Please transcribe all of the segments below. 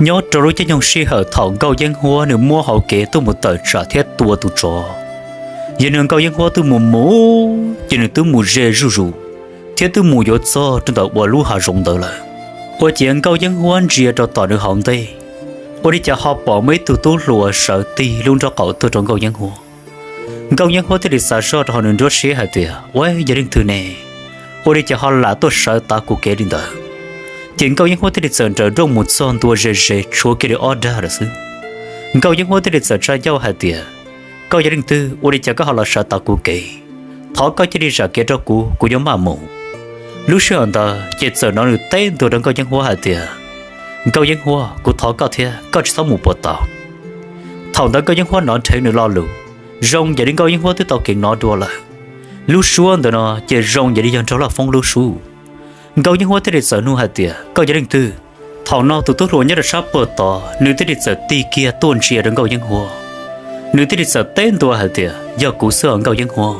Nyob rau lub caij nyoog sij hawm thaum Nkauj Yeeb Huab nws muab hauv kev tuaj mus tawm tsam thiab tua tus tsov, yog nws Nkauj Yeeb Huab twb mus mus, ces nws twb mus ze zuj zus, thiab twb mus yuav txog rau ntawm uas lub hav zoov ntawd lawm. Ua ciav Nkauj Yeeb Huab ntsia rau tom nws hauv ntej, ua li cas ho pom muaj ib tug tub hluas sawv tig lub nraub qaum tuaj rau Nkauj Yeeb Huab. Nkauj Yeeb Huab thiaj li xav zoj rau hauv nws nruab siab hais tias, Ua, yog leej twg ne? Ua li cas ho lam tuaj sawv tav kuv kev li ntawd? Ces Nkauj Yeeb Huab thiaj li txawm nrawm nrooj mus txog ntua ze ze tshuav kiag li ob dag lawm xwb. Nkauj Yeeb Huab thiaj li txawm tsa ncauj hais tias, Koj yog leej twg? Ua li cas koj ho los sawv tav kuv kev? Thov koj cia li zam kev rau kuv, kuv yuav maj mus. Lub sij hawm ntawd ces txawm hnov nws teb ntua rau Nkauj Yeeb Huab hais tias, Nkauj Yeeb Huab, kuv thov koj thiab, koj tsis txhob mus puas tau. Thaum ntawd Nkauj Yeeb Huab hnov dheev nws lo lus, zoo yam li Nkauj Yeeb Huab twb tau kev hnov dua lawm. Lub suab ntawm no ces zoo yam li yog Nraug Laj Foob lub suab. Nkauj Yeeb Huab thiaj li txawm nug hais tias, Koj yog leej twg? Thaum no tus tub hluas nyob rau sab puag tod nws thiaj li txawm tig kiag tuaj ntsia rau Nkauj Yeeb Huab. Nws thiaj li txawm teb ntua hais tias, Yog kuv xwb os Nkauj Yeeb Huab.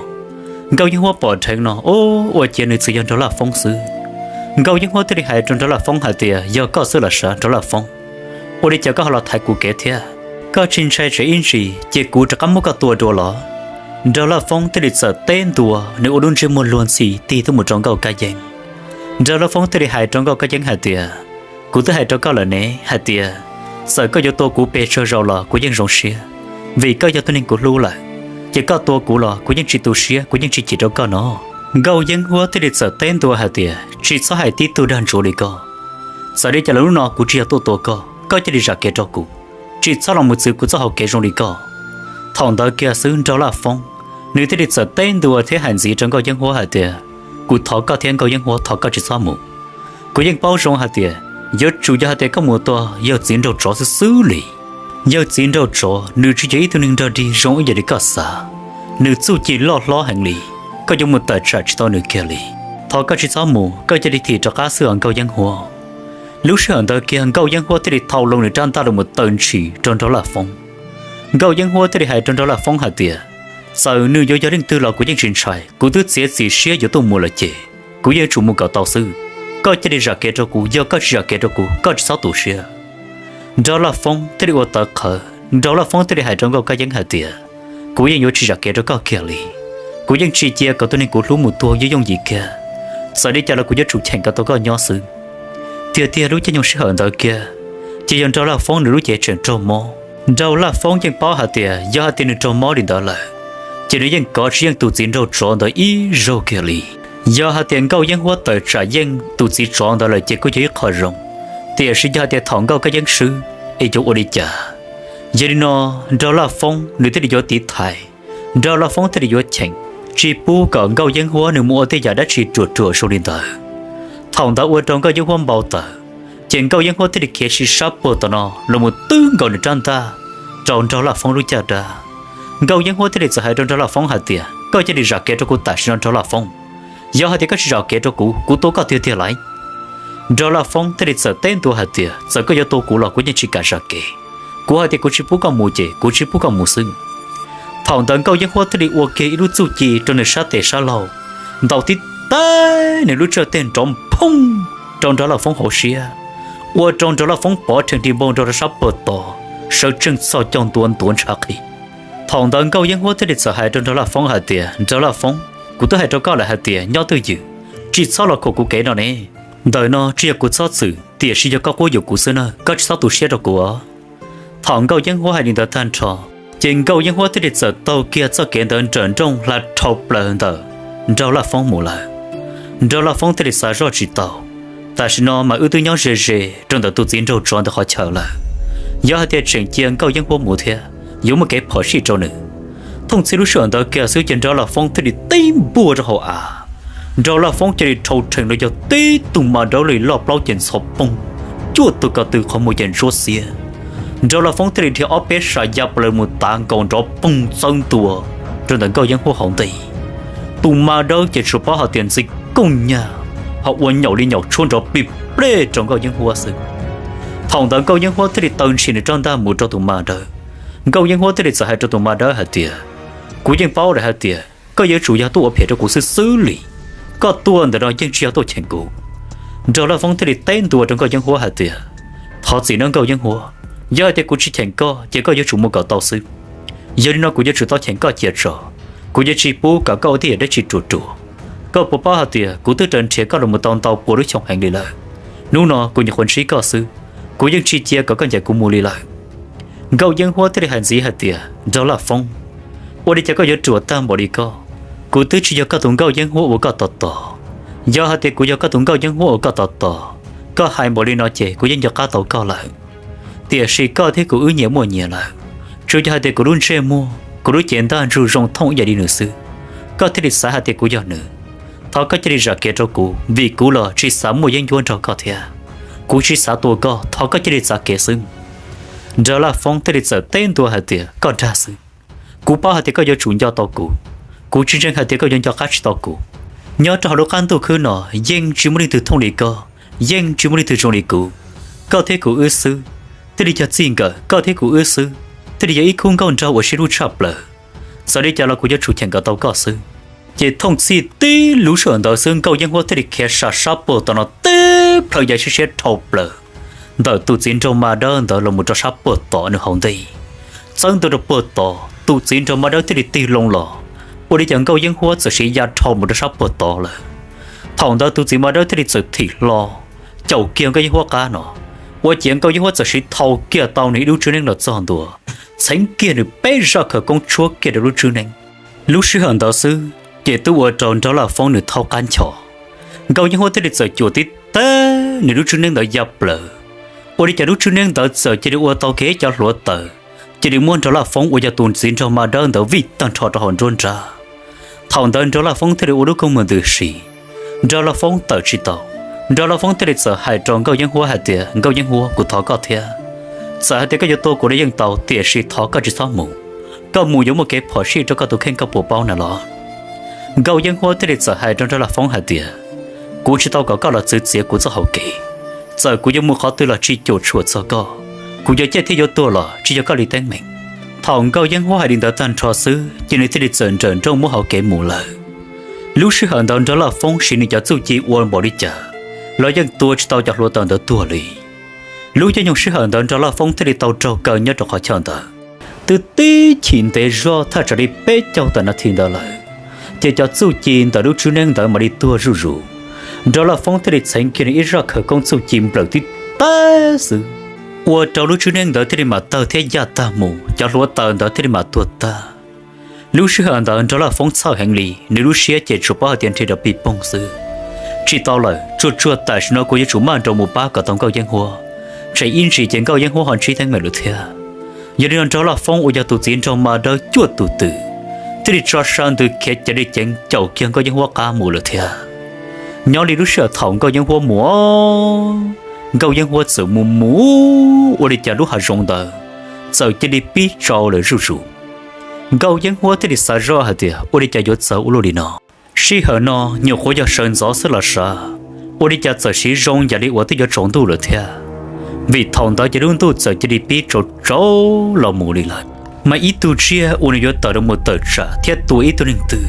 Nkauj Yeeb Huab pom dheev no, ua ciav nws txawm yog Nraug Laj Foob xwb. Nkauj Yeeb Huab thiaj li hais rau Nraug Laj Foob hais tias, Yog koj xwb los sav Nraug Laj Foob, ua li cas koj ho los thaiv kuv kev thiab? Koj tsis ntshai tsam ib ntsis ces kuv rov qab muab koj tua dua los? Nraug Laj Foob thiaj li txawm teb ntua, nws ua lub ntsej muag luag ntxhi tig tuaj mus rau Nkauj Kab Yeeb. Nraug Laj Foob thiaj li hais rau Nkauj Kab Yeeb hais tias, Kuv twb hais rau koj lawm ne hais tias, txawm koj yuav tua kuv pes tsawg zaus los kuv yeej zoo siab, vim koj yog tus neeg kuv hlub lawm. Ces koj tua kuv los kuv yeej tsis tu siab, kuv yeej tsis chim rau koj no. Nkauj Yeeb Huab thiaj li txawm teb ntua hais tias, Tsis txhob hais tib tug dag ntsuav li koj. Txawm li cas los hnub no kuv tsis yog tuaj tua koj, koj cia li zam kev rau kuv, tsis txhob los mus txwv kuv txoj hau kev zoo li koj. Thaum ntawd kiag xwb Nraug Laj Foob nws thiaj li txawm teb ntua thiab hais ntxiv rau Nkauj Yeeb Huab hais tias, Kuv thov koj thiab Nkauj Yeeb Huab, thov koj tsis txhob mus. Kuv yeej paub zoo hais tias, yuav tsum yog hais tias koj mus tua yawg txiv nraug tsov xwb xwb li. Yawg txiv nraug tsov nws tsis yog ib tug neeg nrog dig zoo ib yam li koj xav, nws txuj ci loj hlob heev li, koj yuav mus tawm tsam tsis tau nws kiag li. Thov koj tsis txhob mus, koj cia li thim rov qab xwb os Nkauj Yeeb Huab. Lub sij hawm ntawd kiag Nkauj Yeeb Huab thiaj li thau loo nws rab ntaj los mus taw ntshis rau Nraug Laj Foob. Nkauj Yeeb Huab thiaj li hais rau Nraug Laj Foob hais tias, Txawm nws yuav yog leej twg los kuv yeej tsis ntshai, kuv twb txiav txim siab yuav tuaj mus lawm ces kuv yeej yuav tsum mus kom tau xwb. Koj cia li zam kev rau kuv, yog koj tsis zam kev rau kuv koj tsis txhob tu siab. Nraug Laj Foob thiaj li ua tawv qhawv, Nraug Laj Foob thiaj li hais rau Nkauj Kab Yeeb hais tias, Kuv yeej yuav tsis zam kev rau koj kiag li. Kuv yeej tsis cia kom tus neeg kuv hlub mus tuag yooj yooj yim kiag. Txawm li cas los kuv yuav tsum cheem kom tau koj nyob xwb. Tiag tiag lub caij nyoog sij hawm ntawd kiag, ces yog Nraug Laj Foob nws lub cev tseem raug mob. Nraug Laj Foob yeej paub hais tias yog hais tias nws raug mob li ntawd lawm, ces nws yeej kov tsis yeej tus txiv nraug tsov ntawd ib zaug kiag li. Yog hais tias Nkauj Yeeb Huab tawm tsam yeej tus txiv tsov ntawd lawm ces kuj yog ib qho zoo, tiam sis yog hais tias thaum Nkauj Kab Yeeb swb es yuav ua li cas? Yog li no, Nraug Laj Foob nws thiaj li yuav tiv thaiv, Nraug Laj Foob thiaj li yuav cheem, tsis pub kom Nkauj Yeeb Huab nws mus ua tej yam dab tsi ruam ruam zoo li ntawd. Thaum ntawd ua rau Nkauj Yeeb Huab npau taws, ces Nkauj Yeeb Huab thiaj li khiav si sab puag tom no los mus twb nkaus nws rab ntaj rau Nraug Laj Foob lub caj dab. Nkauj Yeeb Huab thiaj li txawm hais rau Nraug Laj Foob hais tias, Koj cia li zam kev rau kuv tam sim no Nraug Laj Foob. Yog hais tias koj tsis zam kev rau kuv, kuv tua koj tiag tiag lauj. Nraug Laj Foob thiaj li txawm teb ntua hais tias, Txawm koj yuav tua kuv los kuv yeej tsis kam zam kev. Kuv hais tias kuv tsis pub koj mus ces kuv tsis pub koj mus xwb. Thaum ntawd Nkauj Yeeb Huab thiaj li ua kiag ib lub txuj ci rau nws sab tes sab laug, ntaus tib teg nws lub tsaj teg nrov phooj rau Nraug Laj Foob hauv siab, ua rau Nraug Laj Foob pov rhees di npau nrog rau sab puag tod, sawv tsees txhos caug ntua ntuav ntshav qhi. Thaum ntawd Nkauj Yeeb Huab thiaj li txawm hais rau Nraug Laj Foob hais tias, Nraug Laj Foob, kuv twb hais rau koj lawm hais tias nyob twj ywm, tsis txhob los khuam kuv kev no ne. Ntawm no tsis yog kuv txhob txwm, tiam sis yog koj quab yuam kuv xwb na, koj tsis txhob tu siab rau kuv. Thaum Nkauj Yeeb Huab hais li ntawd tag nrho, ces Nkauj Yeeb Huab thiaj li txawm taug kiag txoj kev ntawd nrawm nrooj hla dhau plaws ntawm Nraug Laj Foob mus lawm. Nraug Laj Foob thiaj li xav zoj tsis tau, tam sim no mas wb twb nyob ze ze rau ntawm tus txiv nraug tsov ntawd qhov chaw lawm. Yog hais tias tseem cia Nkauj Yeeb Huab mus thiab yuav muaj kev phom sij rau nws. Thooj txhij lub sij hawm ntawd kiag xwb ces Nraug Laj Foob thiaj li tib npuaj rau hauv av. Nraug Laj Foob cia li rhau rhees los yog tib tug mas dawb li loj plaub ces ntxhov poog, cuaj tug ko tw qhov muag ces ntsuab xiab. Nraug Laj Foob thiaj li dhia ob peb sa ya plaws mus tav nkaus nrov poog txawb ntua rau ntawm Nkauj Yeeb Huab hauv ntej. Tus mas dawb ces tsuas paub hais tias ntxi kooj nyag, ho ua nyaum li nyaum tshuab nrov plig plej rau Nkauj Yeeb Huab xwb. Thaum ntawd Nkauj Yeeb Huab thiaj li taw ntshis nws rab ntaj mus rau tus mas dawb. Nkauj Yeeb Huab thiaj li txawm hais rau tus mas dawb hais tias, Kuv yeej paub lawm hais tias koj yuav tsum yog tuaj ua phem rau kuv xwb xwb li. Koj tuaj ntawm no yeej tsis yog tuaj cheem kuv. Nraug Laj Foob thiaj li teb ntua rau Nkauj Yeeb Huab hais tias, Thov txim nawb Nkauj Yeeb Huab, yog hais tias kuv tsis cheem koj ces koj yuav tsum mus kom tau xwb. Yog li no kuv yuav tsum tau cheem koj cia tso, kuv yuav tsis pub kom koj ua tej yam dab tsi ruam ruam. Koj puas paub hais tias kuv twb raws nrhiav koj los mus tau ntau pua lub xyoo heev li lawm. Hnub no kuv nyuam qhuav ntsib koj xwb, kuv yeej tsis cia kom koj ncaim kuv mus li lawm. Nkauj Yeeb Huab thiaj li hais ntxiv hais tias, Nraug Laj Foob, ua li cas koj yuav ruam tag npaum li koj? Kuv twb tsis yog koj tus Nkauj Yeeb Huab uas koj tos tos. Yog hais tias kuv yog koj tus Nkauj Yeeb Huab uas koj tos tos, koj hais npaum li no ces kuv yeej nco qab tau koj lawm. Tiam sis koj thiab kuv wb nyias muaj nyias lawm. Tsuas yog hais tias kuv lub ntsej muag, kuv lub cev ntaj ntsug zoo thooj ib yam li nws xwb, koj thiaj li xav hais tias kuv yog nws. Thov koj cia li zam kev rau kuv, vim kuv los tsis xav muaj yeeb ncuab nrog koj thiab. Kuv tsis xav tua koj, thov koj cia li txav kev xwb. Nraug Laj Foob thiaj li txawm teb ntua hais tias, Koj dag xwb. Kuv paub hais tias koj yuav tsum nco tau kuv. Kuv tsis ntseeg hais tias koj yuav nco qab tsis tau kuv. Nyob rau hauv lub qab ntuj khwb no, yeej tsis muaj leej twg thooj li koj, yeej tsis muaj leej twg zoo li kuv. Koj thiab kuv wb xwb thiaj li yog txij nkawm, koj thiab kuv wb xwb thiaj li yog ib khub nkauj nraug uas sib hlub tshaj plaws. Txawm li cas los kuv yuav tsum cheem kom tau koj xwb. Ces thooj txhij tib lub sij hawm ntawd xwb Nkauj Yeeb Huab thiaj li khiav sam sab puag tom no tib plhaw ya siab siab dhau plaws ntawm tus txiv nraug ma dawb ntawd los mus rau sab puag tom nws hauv ntej. Txawb ntua rau puag tom, tus txiv nraug ma dawb thiaj li tig loo los, ua li cas Nkauj Yeeb Huab txawm siv ya dhau mus rau sab puag tod lawm. Thaum ntawd tus txiv ma dawb thiaj li txawm thim hlo caum kiag Nkauj Yeeb Huab qab no, ua ciav Nkauj Yeeb Huab txawm siv thau kiag tau nws ib lub tswb neeb los txog ntua, txheev kiag nws peb zaj khawv koob tshuab kiag rau lub tswb neeb. Lub sij hawm ntawd xwb ces twb ua rau Nraug Laj Foob nws thaub qab nchos. Nkauj Yeeb Huab thiaj li txawm cuam tib teg nws lub tswb neeb ntawd ya plaws, ua li cas lub tswb neeb ntawd txawm cia li ua tau kiag ib cov hluav taws, cia li muab Nraug Laj Foob uas yog tus txiv nraug ma dawb ntawd vij tag nrho rau hauv nruab nrab. Thaum ntawd Nraug Laj Foob thiaj li ua lub koob mus ntws si, Nraug Laj Foob tawm tsis tau. Nraug Laj Foob thiaj li txawm hais rau Nkauj Yeeb Huab hais tias, Nkauj Yeeb Huab, kuv thov koj thiab. Txawm hais tias koj yuav tua kuv los yeej tau, tiam sis thov koj tsis txhob mus. Koj mus yuav muaj kev phom sij rau koj tus kheej, koj puas paub na los? Nkauj Yeeb Huab thiaj li txawm hais rau Nraug Laj Foob hais tias, Kuv tsis tau kom koj los txwv txiav kuv txoj hau kev. Txawm kuv yuav mus qhov twg los tsis cuam tshuam txog koj. Kuv yuav ciaj thiab yuav tuag los tsis yog koj li teeb meem. Thaum Nkauj Yeeb Huab hais li ntawd tag nrho xwb ces nws thiaj li txawm nrawm nrooj muab hauv kev mus lawm. Lub sij hawm ntawd Nraug Laj Foob siv nws cov txuj ci ua npaum li cas los yeej tua tsis tau cov hluav taws ntawd tuag li. Lub caij nyoog sij hawm ntawd Nraug Laj Foob thiaj li tau raug kaw nyob rau qhov chaw ntawd. Twb tib chim ntev zog thaj tsam li peb caug tawm nas this ntawd lawm, ces cov txuj ci ntawm lub tswb neeb ntawd mam li tuag zuj zus. Nraug Laj Foob thiaj li txheev kiag nws ib zaj khawv koob txuj ci nplawm tib teg xwb, ua rau lub tswb neeb ntawd thiaj li mam tawg thiab yaj tag mus, cov hluav taws ntawd thiaj li mam tuag tag. Lub sij hawm ntawd Nraug Laj Foob txhawj heev li, nws lub siab ces tsuas paub hais tias nrhiav rau pij poog xwb. Tsis tau lawm, tsuag tsuag tam sim no kuv yuav tsum maj nroos mus pab kom tau Nkauj Yeeb Huab, tsam ib ntsis ces Nkauj Yeeb Huab ho ntsib teeb meem lawm thiab. Yog li no Nraug Laj Foob uas yog tus txiv nraug ma dawb cuaj tus twm thiaj li tso sa ntws khiav ceev li ceev caum kiag Nkauj Yeeb Huab qab mus lawm thiab. Nyob li lub sij hawm thaum Nkauj Yeeb Huab mus, Nkauj Yeeb Huab txawm mus mus ua li cas lub hav zoov ntawd txawm cia li pib tsau lawm zuj zus. Nkauj Yeeb Huab thiaj li xav zoj hais tias ua li cas yuav txawv ua luaj li no. Sij hawm no nyuam qhuav yog sawv ntxov xwb los sav, ua li cas txawm siv zoo yam li uas twb yuav tsaus ntuj lawm thiab. Vim thaum ntawd ces lub ntuj txawm cia li pib tsaus tsaus los mus li lawm. Mas ib tug tsiaj uas nws yuav tawm los mus tawm tsam thiab tua ib tug neeg twg,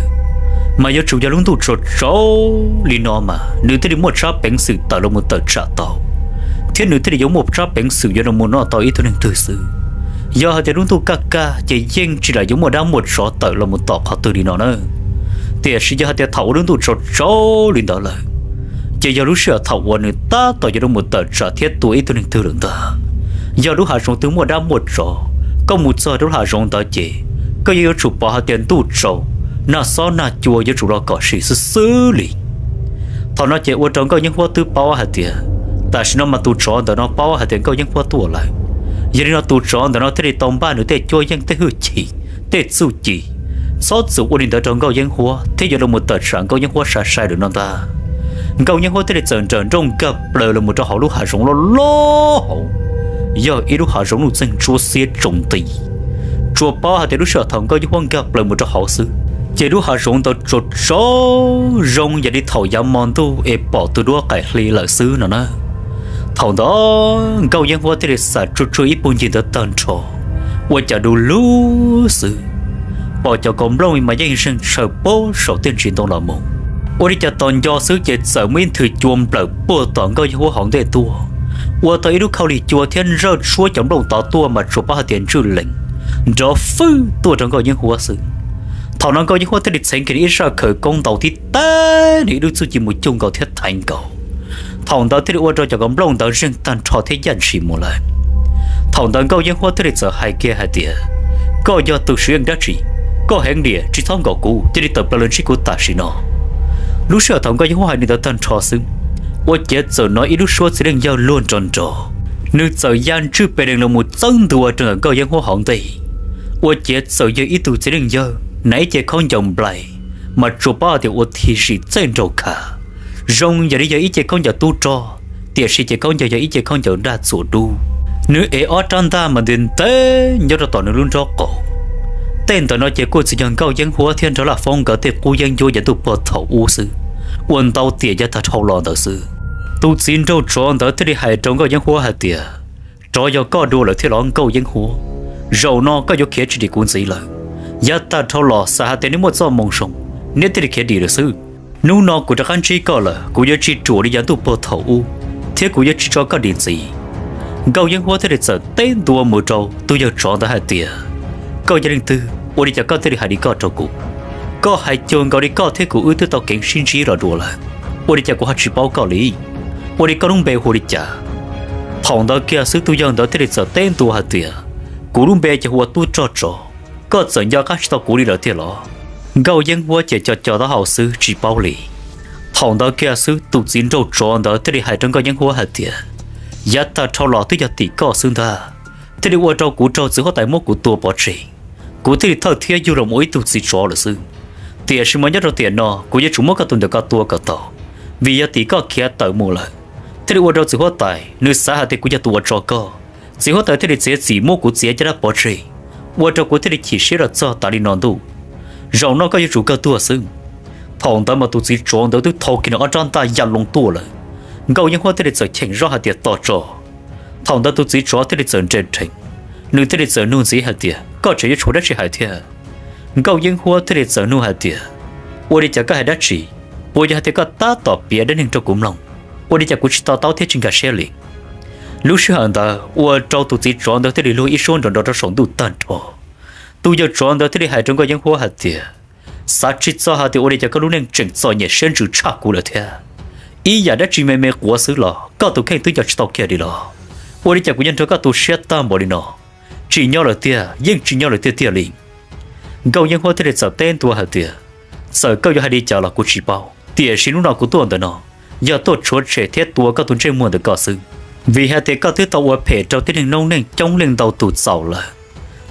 mas yuav tsum yog lub ntuj tsaus tsaus li no mas nws thiaj li muaj tsab peev xwm tawm los mus tawm tsam tau, thiab nws thiaj li yuav muaj tsab peev xwm yuav los mus noj tau ib tug neeg twg xwb. Yog hais tias lub ntuj kaj kaj ces yeej tsis lam yuav muaj dab muaj tsov tawm los mus tom qhov twg li no na. Tiam sis yog hais tias thaum uas lub ntuj tsaus tsaus li ntawd lawm, ces yog lub sij hawm thaum uas nws tab tom yuav los mus tawm tsam thiab tua ib tug neeg twg lawm ntag. Yog lub hav zoov twg muaj dab muaj tsov, koj mus txog rau lub hav zoov ntawd ces koj yeej yuav tsum pom hais tias ntuj tsaus, nag xob nag cua yuav tsum los kom sim xwb xwb li. Thaum no ces ua rau Nkauj Yeeb Huab twb paub hais tias tam sim no mas tus tsov ntawm no paub hais tias Nkauj Yeeb Huab tuaj lawm. Yog li no tus tsov ntawm no thiaj li tau npaj nws tej cuab yeej, tej hwj chim, tej txuj ci, txhob txwm ua li ntawd rau Nkauj Yeeb Huab thiab yuav los mus tawm tsam Nkauj Yeeb Huab sai sai lawm no ntag. Nkauj Yeeb Huab thiaj li txawm nrawm nrooj nkag plaws los mus rau hauv lub hav zoov loj loj hauv. Yog ib lub hav zoov nuj txeeg ntsuab xiab tsaus nti. Tsuas paub hais tias lub sij hawm thaum Nkauj Yeeb Huab nkag plaws mus rau hauv xwb, ces lub hav zoov ntawd tsaus tsaus zoo yam li thaum yav hmo ntuj es pom tus duab qaim hli lawm xwb no na. Thaum ntawd Nkauj Yeeb Huab thiaj li xam tsuag tsuag ib puag ncig ntawd tag nrho, ua cas du lug xwb, pom cov kaus nplooj mas yeej zeeg tshaw puag saum tej ntsis ntoo los mus. Ua li cas tos nco xwb ces txawm muaj ib nthwv cua nplawm puag tom Nkauj Yeeb Huab hauv ntej tuaj, ua tau ib lub khau lig cua thiab ntsawj suab cov nplooj tod tuaj mas tsuas paub hais tias ntswj lees nrov fwj tuaj rau Nkauj Yeeb Huab xwb. Thaum no Nkauj Yeeb Huab thiaj li txheev kiag ib zaj khawv koob ntaus tib tag nws ib lub txuj ci mus cuj nkaus thiab thaiv nkaus. Thaum ntawd thiaj li ua rau cov nplooj ntawd zeeg tag nrho thiab yaj ntshis mus lawm. Thaum ntawd Nkauj Yeeb Huab thiaj li txawm hais kiag hais tias, koj yog tus swv yeej dab tsi? Koj heev liam, tsis txhob nkaum kuv, cia li tawm plaws los ntsib kuv tam sim no. Lub sij hawm thaum Nkauj Yeeb Huab hais li ntawd tag nrho xwb, ua ciav txawm hnov ib lub suab txiv leej yawg luag nrov nrov, nws txawm ya ntswj pes lees los mus txawb ntua rau ntawm Nkauj Yeeb Huab hauv ntej. Ua ciav txawm yog ib tug txiv leej yawg hnav ib ce khaub ncaws nplai, mas tsuas paub hais tias ua thim zim txej nraug khav, zoo yam li yog ib ce khaub ncaws tub rog, tiam sis ces khaub ncaws yog ib ce khaub ncaws daj txuas dub. Nws ev ob rab ntaj mas ntev ntev nyob rau tom nws lub nraub qaum. Tej ntawm no ces kuj txawm yog Nkauj Yeeb Huab thiab Nraug Laj Foob nkawd tej qub yeeb ncuab yav ntuj puag thaum ub xwb, ua ntau tiam yav tag dhau los ntawd xwb. Tus txiv nraug tsov ntawd thiaj li hais rau Nkauj Yeeb Huab hais tias, tsov yog koj dua lawm thiab los Nkauj Yeeb Huab? Zaum no koj yuav khiav tsis dim kuv ntxiv lawm. Yav tag dhau los xav hais tias neb muaj txoj moo zoo, neb thiaj li khiav dim lawm xwb. Hnub no kuv rov qab ntsib koj lawm, kuv yuav tsis ruam li yav ntuj puag thaum ub, thiab kuv yuav tsis tso koj dim ntxiv. Nkauj Yeeb Huab thiaj li txawm teb ntua mus rau tus yawg tsov ntawd hais tias, koj yog leej twg ua li cas koj thiaj li hais li koj rau kuv? Koj hais cuag nkaus li koj thiab kuv wb twb tau keev sib ntsib los dua lawm, ua li cas kuv ho tsis paub koj li? Ua li koj lub npe hu li cas? Thaum ntawd kiag xwb tus yawg ntawd thiaj li txawm teb ntua hais tias, kuv lub npe ces hu ua Tub Rog Tsov, koj txawm nco qab tsis tau kuv li lawm tiag los? Nkauj Yeeb Huab ces co co taub hau xwb tsis paub li. Thaum ntawd kiag xwb tus txiv nraug tsov ntawd thiaj li hais rau Nkauj Yeeb Huab hais tias, yav tag dhau los twb yog tim koj xwb ntag, thiaj li ua rau kuv raug txiv huab tais muab kuv tua pov tseg, kuv thiaj li thawj thiab yug los mus ua ib tug txiv tsov lawm xwb. Tiam sis mas nyob rau tiam no kuv yuav tsum muab koj tus ntawm ko tua kom tau, vim yog tim koj khiav tawm mus lawm, thiaj li ua rau txiv huab tais nws xav hais tias kuv yog tus ua tso koj. Txiv huab tais thiaj li txiav txim muab kuv txiav caj dab pov tseg, ua rau kuv thiaj li chim siab los txog tas li no ntuj. Zaum no koj yuav tsum kawg tuag xwb. Thaum ntawd mas tus txiv tsov ntawd twb thau kiag nws ob rab ntaj ya loo tuaj lawm. Nkauj Yeeb Huab thiaj li txawm cheem zoj hais tias tos tso. Thaum ntawd tus txiv tsov thiaj li txawm nres rheev, nws thiaj li txawm nug ntxiv hais tias koj tseem yuav tshuav dab tsi hais thiab? Nkauj Yeeb Huab thiaj li txawm nug hais tias ua li cas koj hais dab tsi? Puas yog hais tias koj tab tom piav dab neeg rau kuv mloog? Ua li cas kuv tsis to taub thiab tsis nkag siab li? Lub sij hawm ntawd ua rau tus txiv tsov ntawd thiaj li luag ib suab nrov nrov rau saum ntuj tag nrho. Tus yawg tsov ntawd thiaj li hais rau Nkauj Yeeb Huab hais tias xav tsis txog hais tias ua li cas koj lub neej tseem txom nyem siab ntsws tshaj kuv lawm thiab. Ib yam dab tsi me me quav xwb los koj tus kheej twb nco tsis tau kiag li los? Ua li cas kuv yuav nrog koj tu siab tag npaum li no? Tsim nyog lawm tiag, yeej tsim nyog lawm tiag tiag li. Nkauj Yeeb Huab thiaj li txawm teb ntua hais tias txawm koj yuav hais li cas los kuv tsis paub, tiam sis hnub no kuv tuaj ntawm no yog tuaj tshuav tshem thiab tua koj tus ntsej muag ntawm koj xwb. Vim hais tias koj twb tau ua phem rau tib neeg noob neej coob leej ntau tus txaus lawm.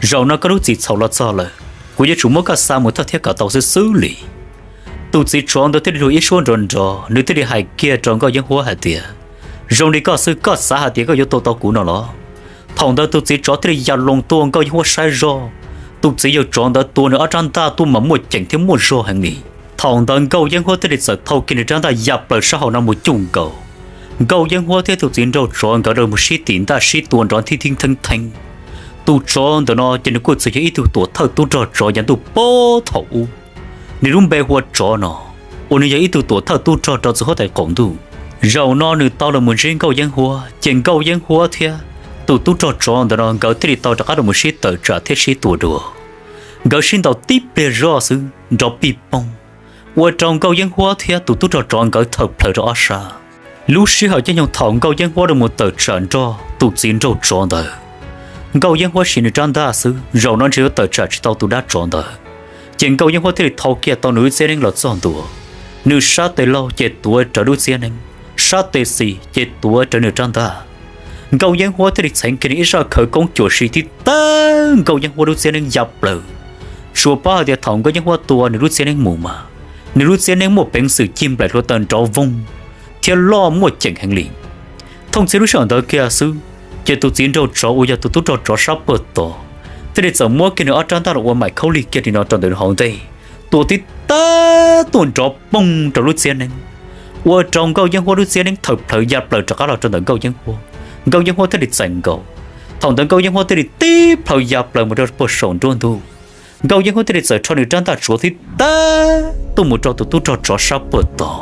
Zaum no koj lub txim txhaum los txog lawm, kuv yuav tsum muab koj xa mus thawj thiab kom tau xwb xwb li. Tus txiv tsov ntawd thiaj li luag ib suab nrov nrov, nws thiaj li hais kiag rau Nkauj Yeeb Huab hais tias zoo li koj xwb koj xav hais tias koj yuav tua tau kuv no los? Thaum ntawd tus txiv tsov thiaj li ya loo tuaj, Nkauˇ Yeej Huab saib zog, tus txiv yawg tsov ntawd tua nws ob rab ntaj tuaj mas muaj ceem thiab muaj zog heev li. Thaum ntawd Nkauˇ Yeej Huab thiaj li txawm thau kiag nws rab ntaj ya plaws sab hauv no mus cuj nkaus. Nkauˇ Yeej Huab thiab tus txiv nraug tsov nkawd los mus sib tim ntaj sib tua nrov thib thib theeb theeb. Tus tsov ntawm no ces nws kuj txawm yog ib tug tuam thawj tub rog tsov yav ntuj pob thaum ub. Nws lub npe hu ua Tsov no, uas nws yog ib tug tuam thawj tub rog rau txiv huab tais qaum ntuj. Zaum no nws tau los mus ntsib Nkauˇ Yeej Huab, ces Nkauˇ Yeej Huab thiab tus tub rog tsov ntawm no nkawd thiaj li tau rov qab los mus sib tawm tsam thiab sib tua dua. Nkawd sib ntaus tib pliag zoj xwb nrov pij poog, ua rau Nkauˇ Yeej Huab thiab tus tub rog tsov nkawd thawm plhawv rau ob sab. Lub sij hawm caij nyoog thaum Nkauˇ Yeej Huab los mus tawm tsam nrog tus txiv nraug tsov ntawd, Nkauˇ Yeej Huab siv nws rab ntaj xwb, zaum no ntshe yuav tawm tsam tsis tau tus dab tsov ntawd. Ces Nkauˇ Yeej Huab thiaj li thau kiag tau nws lub txiab neeb los txog ntua, nws sab tes laug ces tuav rawv lub txiab neeb, sab tes xis ces tuav rawv nws rab ntaj. Nkauˇ Yeej Huab thiaj li txheev kiag nws ib zaj khawv koob cuam si tib tag, Nkauˇ Yeej Huab lub txiab neeb ya plaws. Tsuas paub hais tias thaum Nkauˇ Yeej Huab tua nws lub txiab neeb mus mas, nws lub txiab neeb muaj peev xwm cig nplaim hluav taws nrov voog thiab loj muaj ceem heev li. Thooj txhia lub sij hawm ntawd kiag xwb, ces tus txiv nraug tsov uas yog tus tub rog tsov sab pag tod thiaj li txawm muab kiag nws ob rab ntaj los ua maim khaub lig kiag li no rau ntawm nws hauv ntej, tua tib tag tuaj nrov poog rau lub txiab neeb, ua rau Nkauˇ Yeej Huab lub txiab neeb thawm plhawv ya plaws rov qab los rau ntawm Nkauˇ Yeej Huab. Nkauˇ Yeej Huab thiaj li txais nkaus. Thaum ntawd Nkauˇ Yeej Huab thiaj li tib plhaw ya plaws mus rau puag saum nruab ntug. Nkauˇ Yeej Huab thiaj li txawm rho nws rab ntaj tsuav tib tag tuaj mus rau tus tub rog tsov sab pag tod.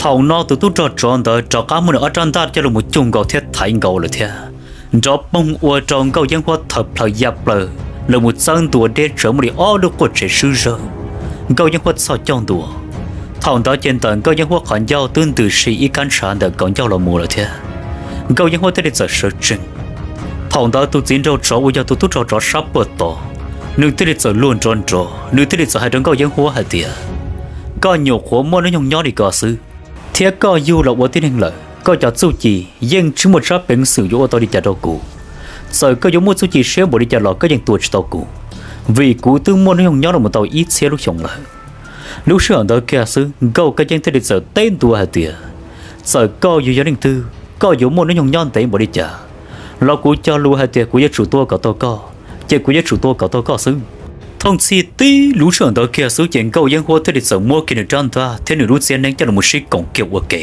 Thaum no tus tub rog tsov ntawd rov qab muab nws ob rab ntaj coj los mus cug nkaus thiab thaiv nkaus lawm thiab, nrov poog ua rau Nkauj Yeeb Huab tawm plaws ya plaws los mus txawb ntua deb tsawv muaj li ob lub quaj tsev swb zawg. Nkauj Yeeb Huab txhoj coj ntua. Thaum ntawd ces ntawm Nkauj Yeeb Huab qhov ncauj twb ntws si ib kab ntshav ntawm kaus ncauj los mus lawm thiab. Nkauj Yeeb Huab thiaj li txawm sawv tsees. Thaum ntawd tus txiv nraug tsov uas yog tus tub rog tsov sab puag tod, nws thiaj li txawm luag nrov nrov, nws thiaj li txawm hais rau Nkauj Yeeb Huab hais tias, koj nyuam qhuav muaj hnub nyoog nyob li ko xwb, thiab koj yug los ua tib neeg lawm, koj cov txuj ci yeej tsis muaj tsab peev xwm yuav ua tau li cas rau kuv. Txawm koj yuav muaj txuj ci siab npaum li cas los koj yeej tua tsis tau kuv, vim kuv twb muaj hnub nyoog nyob los tau ib txhiab lub xyoo lawm. Lub sij hawm ntawd kiag xwb Nkauj Yeeb Huab thiaj li txawm teb ntua hais tias, txawm koj yug yog leej twg, koj yuav muaj hnub nyoog nyob ntev npaum li cas los kuv cog lus hais tias kuv yuav tsum tua kom tau koj, ces kuv yuav tsum tua kom tau koj xwb. Thooj txhij tib lub sij hawm ntawd kiag xwb ces Nkauj Yeeb Huab thiaj li txawm muab kiag nws rab ntaj thiab nws lub txiab neeb coj los sib koom kiag ua ke,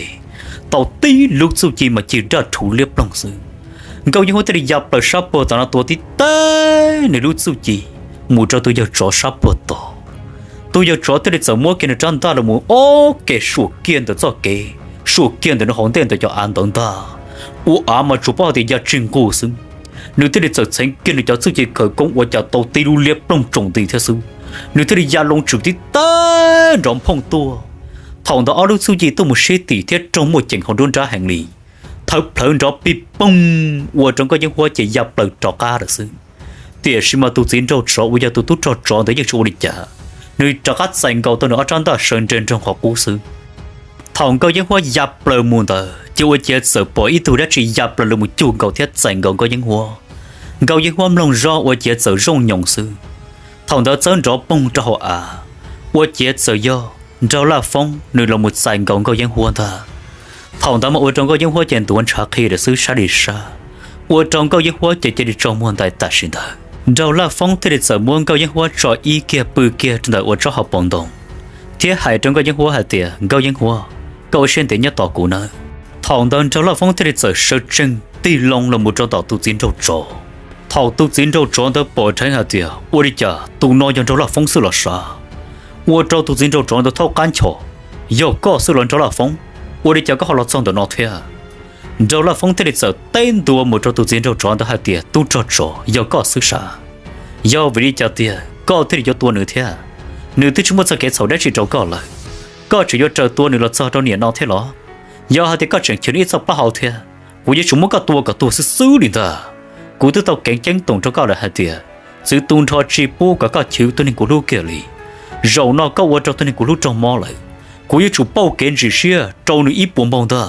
tau tib lub txuj ci mas cig daj rhuv liab ploog xwb. Nkauj Yeeb Huab thiaj li ya plaws sab puag tom no tua tib teg nws lub txuj ci mus rau tus yawg tsov sab puag tod. Tus yawg tsov thiaj li txawm muab kiag nws rab ntaj los mus ob ke suam kiag ntawm txoj kev, suam kiag ntawm nws hauv ntej ntawm cov av ntawd ntag. Ua av mas tsuas paub hais tias ya tsig nqug xwb. Nws thiaj li txawm txheev kiag nws cov txuj ci khawv koob ua cas tau tib lub liab ploog tsaus nti thiab xwb. Nws thiaj li ya loo tswm tib teg nrov phooj tuaj. Thaum ntawd ob lub txuj ci tuaj mus sib tim thiab raug muaj ceem hauv nruab nrab heev li, thawv plhawv nrov pij poog ua rau Nkauj Yeeb Huab ces ya plaws rov qab lawm xwb. Tiam sis mas tus txiv nraug tsov uas yog tus tub rog tsov ntawd yeej tsis ua li cas, nws rov qab txais nkaus tau nws ob rab ntaj sawv nres nroog qhov qub xwb. Thaum Nkauj Yeeb Huab ya plaws mus ntawd ces ua ciav txawm pom ib tug dab tsi ya plaws los mus cug nkaus thiab txais nkaus Nkauj Yeeb Huab. Nkauj Yeeb Huab mloog zoj ua ciav txawm zooj nyoos xwb. Thaum ntawd txawb nrov poog rau hauv av, ua ciav txawm yog Nraug Laj Foob nws los mus txais nkaus Nkauj Yeeb Huab ntag. Thaum ntawd mas ua rau Nkauj Yeeb Huab ces ntuav ntshav qhi lawm xwb sab li sab, ua rau Nkauj Yeeb Huab ces cia li tsaus muag ntais tam sim ntawd. Nraug Laj Foob thiaj li txawm muab Nkauj Yeeb Huab tso ib kiag pw kiag rau ntawm ua tsob hauv paus ntoo, thiab hais rau Nkauj Yeeb Huab hais tias, Nkauj Yeeb Huab, koj ua siab ntev nyob tos kuv nawb. Thaum ntawd Nraug Laj Foob thiaj li txawm sawv tsees tig loo los mus rau tom tus txiv nraug tsov. Thaum tus txiv nraug tsov ntawd pom dheev hais tias, ua li cas tus no yog Nraug Laj Foob xwb los sav? Ua rau tus txiv nraug tsov ntawd thaub qab nchos, yog koj xwb los Nraug Laj Foob? Ua li cas koj ho los txog ntawm no thiab? Nraug Laj Foob thiaj li txawm teb ntua mus rau tus txiv nraug tsov ntawd hais tias, tub rog tsov, yog koj xwb sav? Yog vim li cas tiag koj thiaj li yuav tua nws thiab? Nws twb tsis muaj txoj kev txhaum dab tsi rau koj lawm, koj tseem yuav raws tua nws los txog rau niaj no thiab los? Yog hais tias koj tseem chwv nws ib txoj plaub hau thiab, kuv yuav tsum muab koj tua kom tuag xwb xwb li ntag. Kuv twb tau keev ceeb toom rau koj lawm hais tias, txwv tu nrho tsis pub kom koj chwv tus neeg kuv hlub kiag li. Zaum no koj ua rau tus neeg kuv hlub raug mob lawm, kuv yuav tsum pauj kev ntsim siab rau nws ib puas npaug ntag.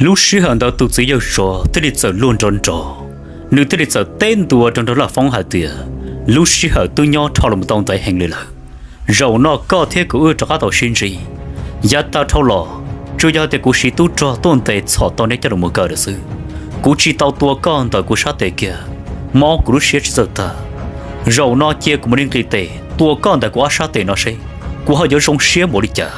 Lub sij hawm ntawd tus txiv yawg tsov thiaj li txawm luag nrov nrov, nws thiaj li txawm teb ntua rau Nraug Laj Foob hais tias, lub sij hawm twb nyob dhau los tau ntev heev li lawm, zaum no koj thiab kuv wb rov qab tau sib ntsib. Yav tag dhau los, tsuas yog tias kuv siv tub rog tuaj ntes txhom tau neb coj los mus kaw lawm xwb. Kuv tsis tau tua koj ntawm kuv sab tes kiag, mob kuv lub siab tsis txawj tag. Zaum no cia kuv mam li nqis tes tua koj ntawm kuv ob sab tes no seb kuv ho yuav zoo siab npaum li cas.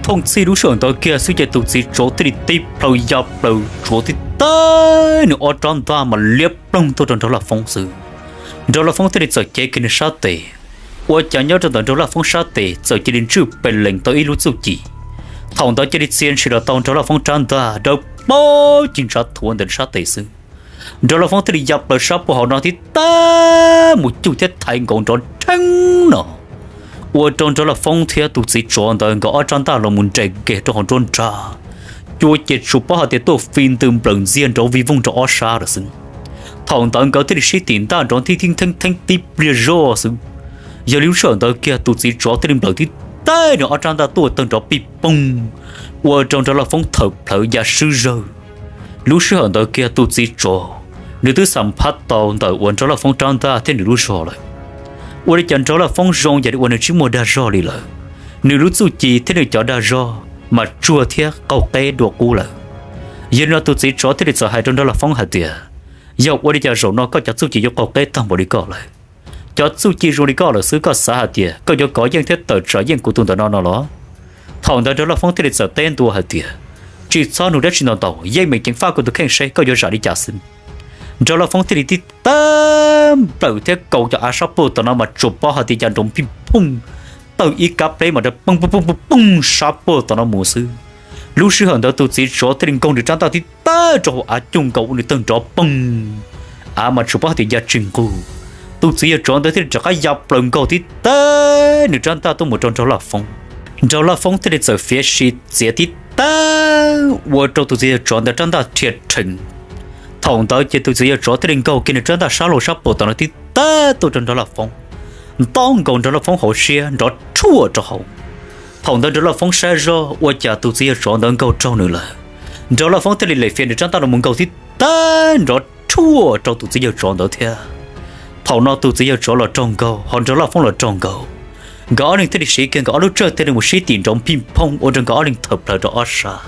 Thooj txhij lub sij hawm ntawd kiag xwb ces tus txiv tsov thiaj li tib plhaw ya plaws tsuav tib teg nws ob rab ntaj mas liab ploog tuaj rau Nraug Laj Foob xwb. Nraug Laj Foob thiaj li txawm cev kiag nws sab tes, ua cas nyob rau ntawm Nraug Laj Foob sab tes txawm cia li ntswj pes lees tau ib lub txuj ci. Thaum ntawd cia li txia ntshis los tau Nraug Laj Foob rab ntaj dawb paug ci ntsav thuav ntawm nws sab tes xwb. Nraug Laj Foob thiaj li ya plaws sab puag hauv no tib teg mus cug thiab thaiv nkaus nrov rheeb no, ua rau Nraug Laj Foob thiab tus txiv tsov ntawd nkawd ob rab ntaj los mus nres nkes rau hauv nruab nrab, cua ces tsuas paub hais tias tuaj fi ntws nplawm ntxiag nrov vij voog rau ob sab lawm xwb. Thaum ntawd nkawd thiaj li sib tim ntaj nrov nthib thib theeb theeb tib pliag zoj xwb. Yog li lub sij hawm ntawd kiag tus txiv tsov thiaj li nplawm tib teg nws ob rab ntaj tuaj tawg nrov pij poog, ua rau Nraug Laj Foob thawm plhawv ya swb zawg. Lub sij hawm ntawd kiag tus txiv tsov, nws twb xam phab tau ntawm uas Nraug Laj Foob rab ntaj thiab nws lub zog lawm. Ua li cas Nraug Laj Foob zoo yam li uas nws tsis muaj dag zog li lawm, nws lub txuj ci thiab nws cov dag zog mas tsuag thiab qaug qeb dua qub lawm. Yog li no tus txiv tsov thiaj li txawm hais rau Nraug Laj Foob hais tias, yog ua li cas zaum no koj cov txuj ci yuav qaug qeb tag npaum li koj lawm? cov txuj ci zoo li koj lawm xwb, koj xav hais tias koj yuav kov yeej thiab tawm tsam yeej kuv tus ntawm no no los? Thaum ntawd Nraug Laj Foob thiaj li txawm teb ntua hais tias, tsis txhob nug dab tsi ntau ntau, yeej meem ceev faj kuv tus kheej seb koj yuav zam li cas xwb. Nraug Laj Foob thiaj li tib tawb nplawm thiab kaus cov av sab puag tom no mas tsuas paub hais tias cas nrov pij phooj, tawg ib kab pleb mas poob poob poob poob poob sab puag tom no mus xwb. Lub sij hawm ntawd tus txiv tsov thiaj li nkaug nws rab ntaj tib tawb rau hauv av cuj nkaus ua nws tawg nrov poob, av mas tsuas paub hais tias ya tsis nqug. Tus txiv yawg tsov ntawd thiaj li rov qab ya plaws nkaug tib tawb nws rab ntaj tuaj mus rau Nraug Laj Foob. Nraug Laj Foob thiaj li txawm fiav si txiav tib tawb ua rau tus txiv yawg tsov ntawd rab ntaj rhia rhees. Thaum ntawd ces tus txiv yawg tsov thiaj li nkaug kiag nws rab ntaj sab laug sab puag tom no tib tawb tuaj rau Nraug Laj Foob, ntaub nkaus Nraug Laj Foob hauv siab nrov rhuaj rau hauv. Thaum ntawd Nraug Laj Foob saib zoj ua cas tus txiv yawg tsov ntawd nkaug raug nws lawm. Nraug Laj Foob thiaj li lem fiav nws rab ntaj los mus nkaug tib tawb nrov rhuaj rau tus txiv yawg tsov ntawd thiab. Thaum no tus txiv yawg tsov los raug nkaug ho Nraug Laj Foob los raug nkaug, nkawd ob leeg thiaj li siv kiag nkawd ob lub tsawg thiaj li mus sib tim nrov pij phooj ua rau nkawd ob leeg thawm plaws rau ob sab.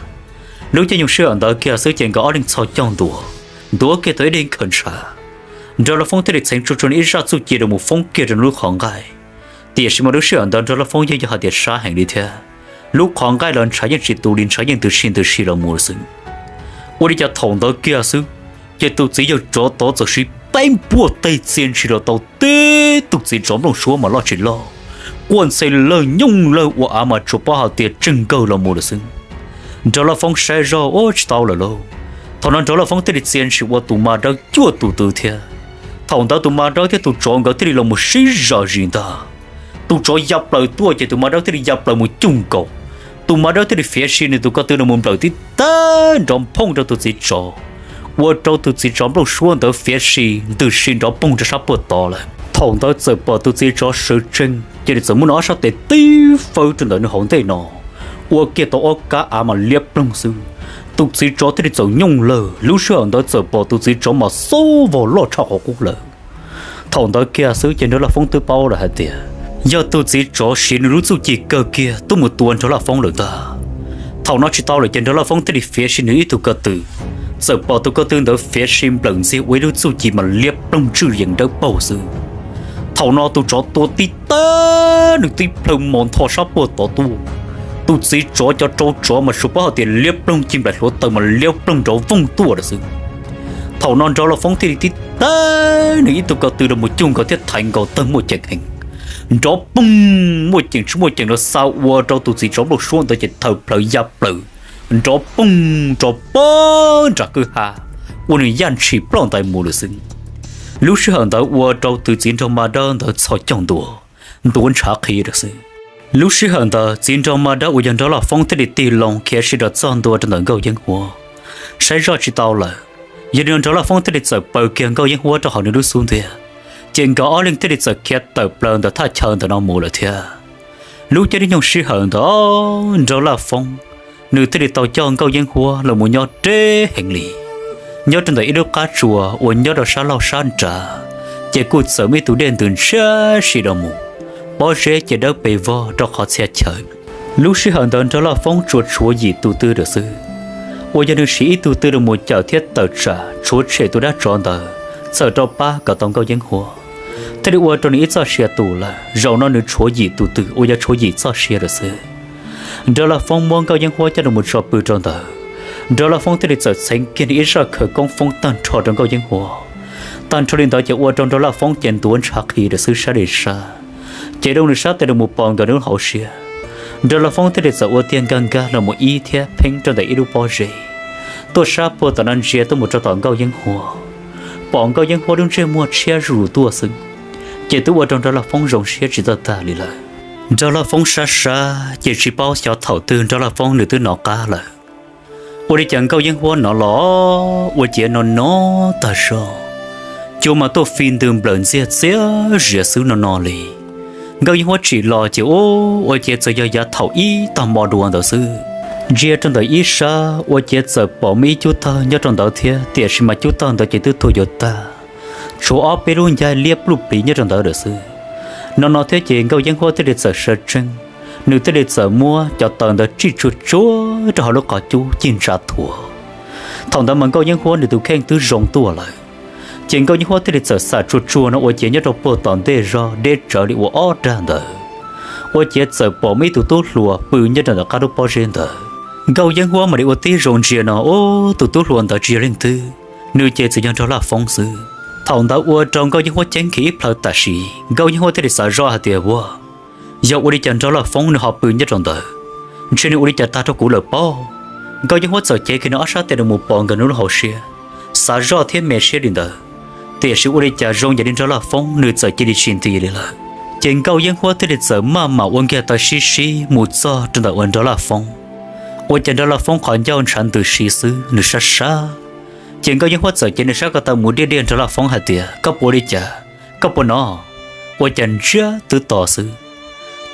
Lub caij nyoog sij hawm ntawd kiag xwb ces nkawd ob leeg txhos caug ntua, ntuav kiag tau ib daim khaws ntshav. Nraug Laj Foob thiaj li txheev tsuag tsuag nws ib zaj txuj ci rau mus foob kiag rau lub qhov nqaij. Tiam sis mas lub sij hawm ntawd Nraug Laj Foob yeej yog hais tias sab heev li thiab, lub qhov nqaij los ntshav yeej tsis tu li, ntshav yeej ntws si ntws si los mus lawm xwb. Ua li cas thaum ntawd kiag xwb, ces tus txiv yawg tsov tod txawm siv peb npuaj teg txia ntshis los tau tib tug txiv tsov nplooj suab mas loj tsis loj, quaj ntxhe lawg nyooj lawg ua av mas tsuas paub hais tias tseg nkawg los mus lawm xwb. Nraug Laj Foob saib zoj ua tsis tau lawm lauj. Thaum no Nraug Laj Foob thiaj li txia ntshis ua tus ma dawb cuaj tus tw thiab. Thaum ntawd tus ma dawb thiab tus tsov nkawd thiaj li los mus sib zam zis ntag. Tus tsov ya plaws tuaj ces tus ma dawb thiaj li ya plaws mus cuj nkaus. Tus ma dawb thiaj li fiav si nws tus ko tw los mus nplawm tib tawb nrov phooj rau tus txiv tsov, ua rau tus txiv tsov nplooj suab ntawd fiav si ntws si nrov poog rau sab puag tod lawm. Thaum ntawd txawm pom tus txiv tsov sawv tsees cia li txawm muab nws ob sab tes tib fawb rau ntawm nws hauv ntej no, ua kiag tau ob kab av mas liab ploog xwb. Tus txiv tsov thiaj li txawm nyooj lawg. Lub sij hawm ntawd txawm pom tus txiv tsov mas xub vog loj tshaj qhov qub lawm. Thaum ntawd kiag xwb ces Nraug Laj Foob twb paub lawm hais tias yog tus txiv tsov siv nws lub txuj ci kawg kiag tuaj mus tua Nraug Laj Foob lawm ntag. Thaum no tsis tau lawm ces Nraug Laj Foob thiaj li fiav si nws ib tug ko tw, txawm pom tus ko tw ntawd fiav si nplawm ntxiag ua ib lub txuj ci mas liab ploog tswj yees dawb paug xwb. Thaum no tus tsov tua tib tawb nws tib plhaw mos ntho sab puag tod tuaj. Tus txiv tsov cov rau tsov mas tsuas paub hais tias liab ploog ci nplaim hluav taws mas liab ploog nrov voog tuaj lawm xwb. Thaum no Nraug Laj Foob thiaj li tib tawb nws ib tug ko tw los mus cuj nkaus thiab thaiv nkaus tawg muaj ceem heev, nrov poog muaj ceem tsis muaj ceem los xa ua rau tus txiv tsov nplooj suab ntawd ces thawm plaws ya plaws, nrov poog rau pag nram kwj ha, ua nws yaj ntshis ploj ntais mus lawm xwb. Lub sij hawm ntawd ua rau tus txiv nraug ma dawb ntawd txhos caug ntua, ntuav ntshav qhi lawm xwb. Lub sij hawm ntawd txiv nraug ma dawb uas yog Nraug Laj Foob thiaj li tig loo khiav sib rov txog ntua rau ntawm Nkauj Yeeb Huab. Saib zoj tsis tau lawm, yog li no Nraug Laj Foob thiaj li txawm paws kiag Nkauj Yeeb Huab rau hauv nws lub xub ntiag, ces nkawd ob leeg thiaj li txawm khiav tawm plaws ntawm thaj chaw ntawm no mus lawm thiab. Lub caij nyoog sij hawm ntawd Nraug Laj Foob nws thiaj li tau coj Nkauj Yeeb Huab los mus nyob deb heev li, nyob rau ntawm ib lub qab tsuas uas nyob rau sab laug sab nrad, ces kuj txawm muaj ib tug dej ntws ntshiab si rau mus, pob zeb ces dawb pes vog rau qhov txhia chaw. Lub sij hawm ntawd Nraug Laj Foob tsuas tshuav yim tus tw lawm xwb, uas yog nws siv ib tug tw los mus cawm thiab tawm tsam tshuav tshem tus dab tsov ntawd txhawm rau pab kom tau Nkauj Yeeb Huab, thiaj li ua rau nws ib txoj sia tus lawm. Zaum no nws tshuav yim tus tw uas yog tshuav yim txoj sia lawm xwb. Nraug Laj Foob muab Nkauj Yeeb Huab coj los mus tso pw rau ntawd, Nraug Laj Foob thiaj li txawm txheev kiag nws ib zaj khawv koob foob tag nrho rau Nkauj Yeeb Huab. Tag nrho li ntawd ces ua rau Nraug Laj Foob ces ntuav ntshav qhi lawm xwb sab li sab, ces rau nws sab tes los mus pom nkawd nws lub hauv siab. Nraug Laj Foob thiaj li txawm ua tiag nkag nkag los mus ib thiab pheeb rau ntawm ib lub pob zeb, tuaj sab puag tom no ntsia tuaj mus rau tom Nkauj Yeeb Huab. Pom Nkauj Yeeb Huab lub ntsej muag tshiab zuj zus tuaj xwb, ces twb ua rau Nraug Laj Foob zoo siab tsis txawj tag li lawm. Nraug Laj Foob sab sab ces tsis paub xyov thaum twg Nraug Laj Foob nws twb hnov qab lawm. Ua li cas Nkauj Yeeb Huab hnov los ua ciav no no tag zog, cua mas tuaj fi ntws nplawm ntxiag txiab zias xwb no no li. Nkauj Yeeb Huab tsim los ces ua ciav txawm yog yav thaum ib tag hmo dua ntawd xwb. Ntsia rau ntawm ib sab ua ciav txawm pom muaj ib cub tawg nyob rau ntawd thiab, tiam sis mas cub tawg ntawd ces twb tuag yuav tag, tshuav ob peb lub ncaig liab pluj pliv nyob rau ntawd lawm xwb. No no thiab ces Nkauj Yeeb Huab thiaj li txawm sawv tsees, nws thiaj li txawm muab cov taws ntawd tsij tsuag tsuag rau hauv lub qhov cub cig ntsa thuav. Thaum ntawd mas Nkauj Yeeb Huab nws tus kheej twb zoo tuaj lawm, Ces Nkauj Yeeb Huab thiaj li txawm xam tsuag tsuag no ua ciav nyob rau puag tom ntej zog deb tsawv li ua ob rag ntawd, ua ciav txawm pom muaj ib tug tub hluas pw nyob rau ntawm qab lub pob zeb ntawd. Nkauj Yeeb Huab mam li ua tib zoo ntsia no, ub, tus tub hluas ntawd tsis yog leej twg, nws ces txawm yog Nraug Laj Foob xwb. Thaum ntawd ua rau Nkauj Yeeb Huab ceeb khiav ib plhaw tam sim, Nkauj Yeeb Huab thiaj li xav zoj hais tias, ua, yog ua li cas Nraug Laj Foob nws ho pw nyob rau ntawd, ntshe nws ua li cas tag rau kuv lawm pob. Nkauj Yeeb Huab txawm cev kiag nws ob sab tes los mus pov nkawd nws lub hauv siab, xav zoj thiab me siab li ntawd. Tiam sis ua li cas zoo yam li Nraug Laj Foob nws txawm cia li tsis nti li lawm. Ces Nkauj Yeeb Huab thiaj li txawm maj mam ua nkiag taw sib sib mus txog rau ntawm uas Nraug Laj Foob. Ua cas Nraug Laj Foob qhov ncauj ntshav ntws si xwb nws sab sab. Ces Nkauj Yeeb Huab txawm cev nws sab ko taw mus diaj diaj Nraug Laj Foob hais tias, koj puas ua li cas? Koj puas nov? Ua cas ntsiab twb to xwb.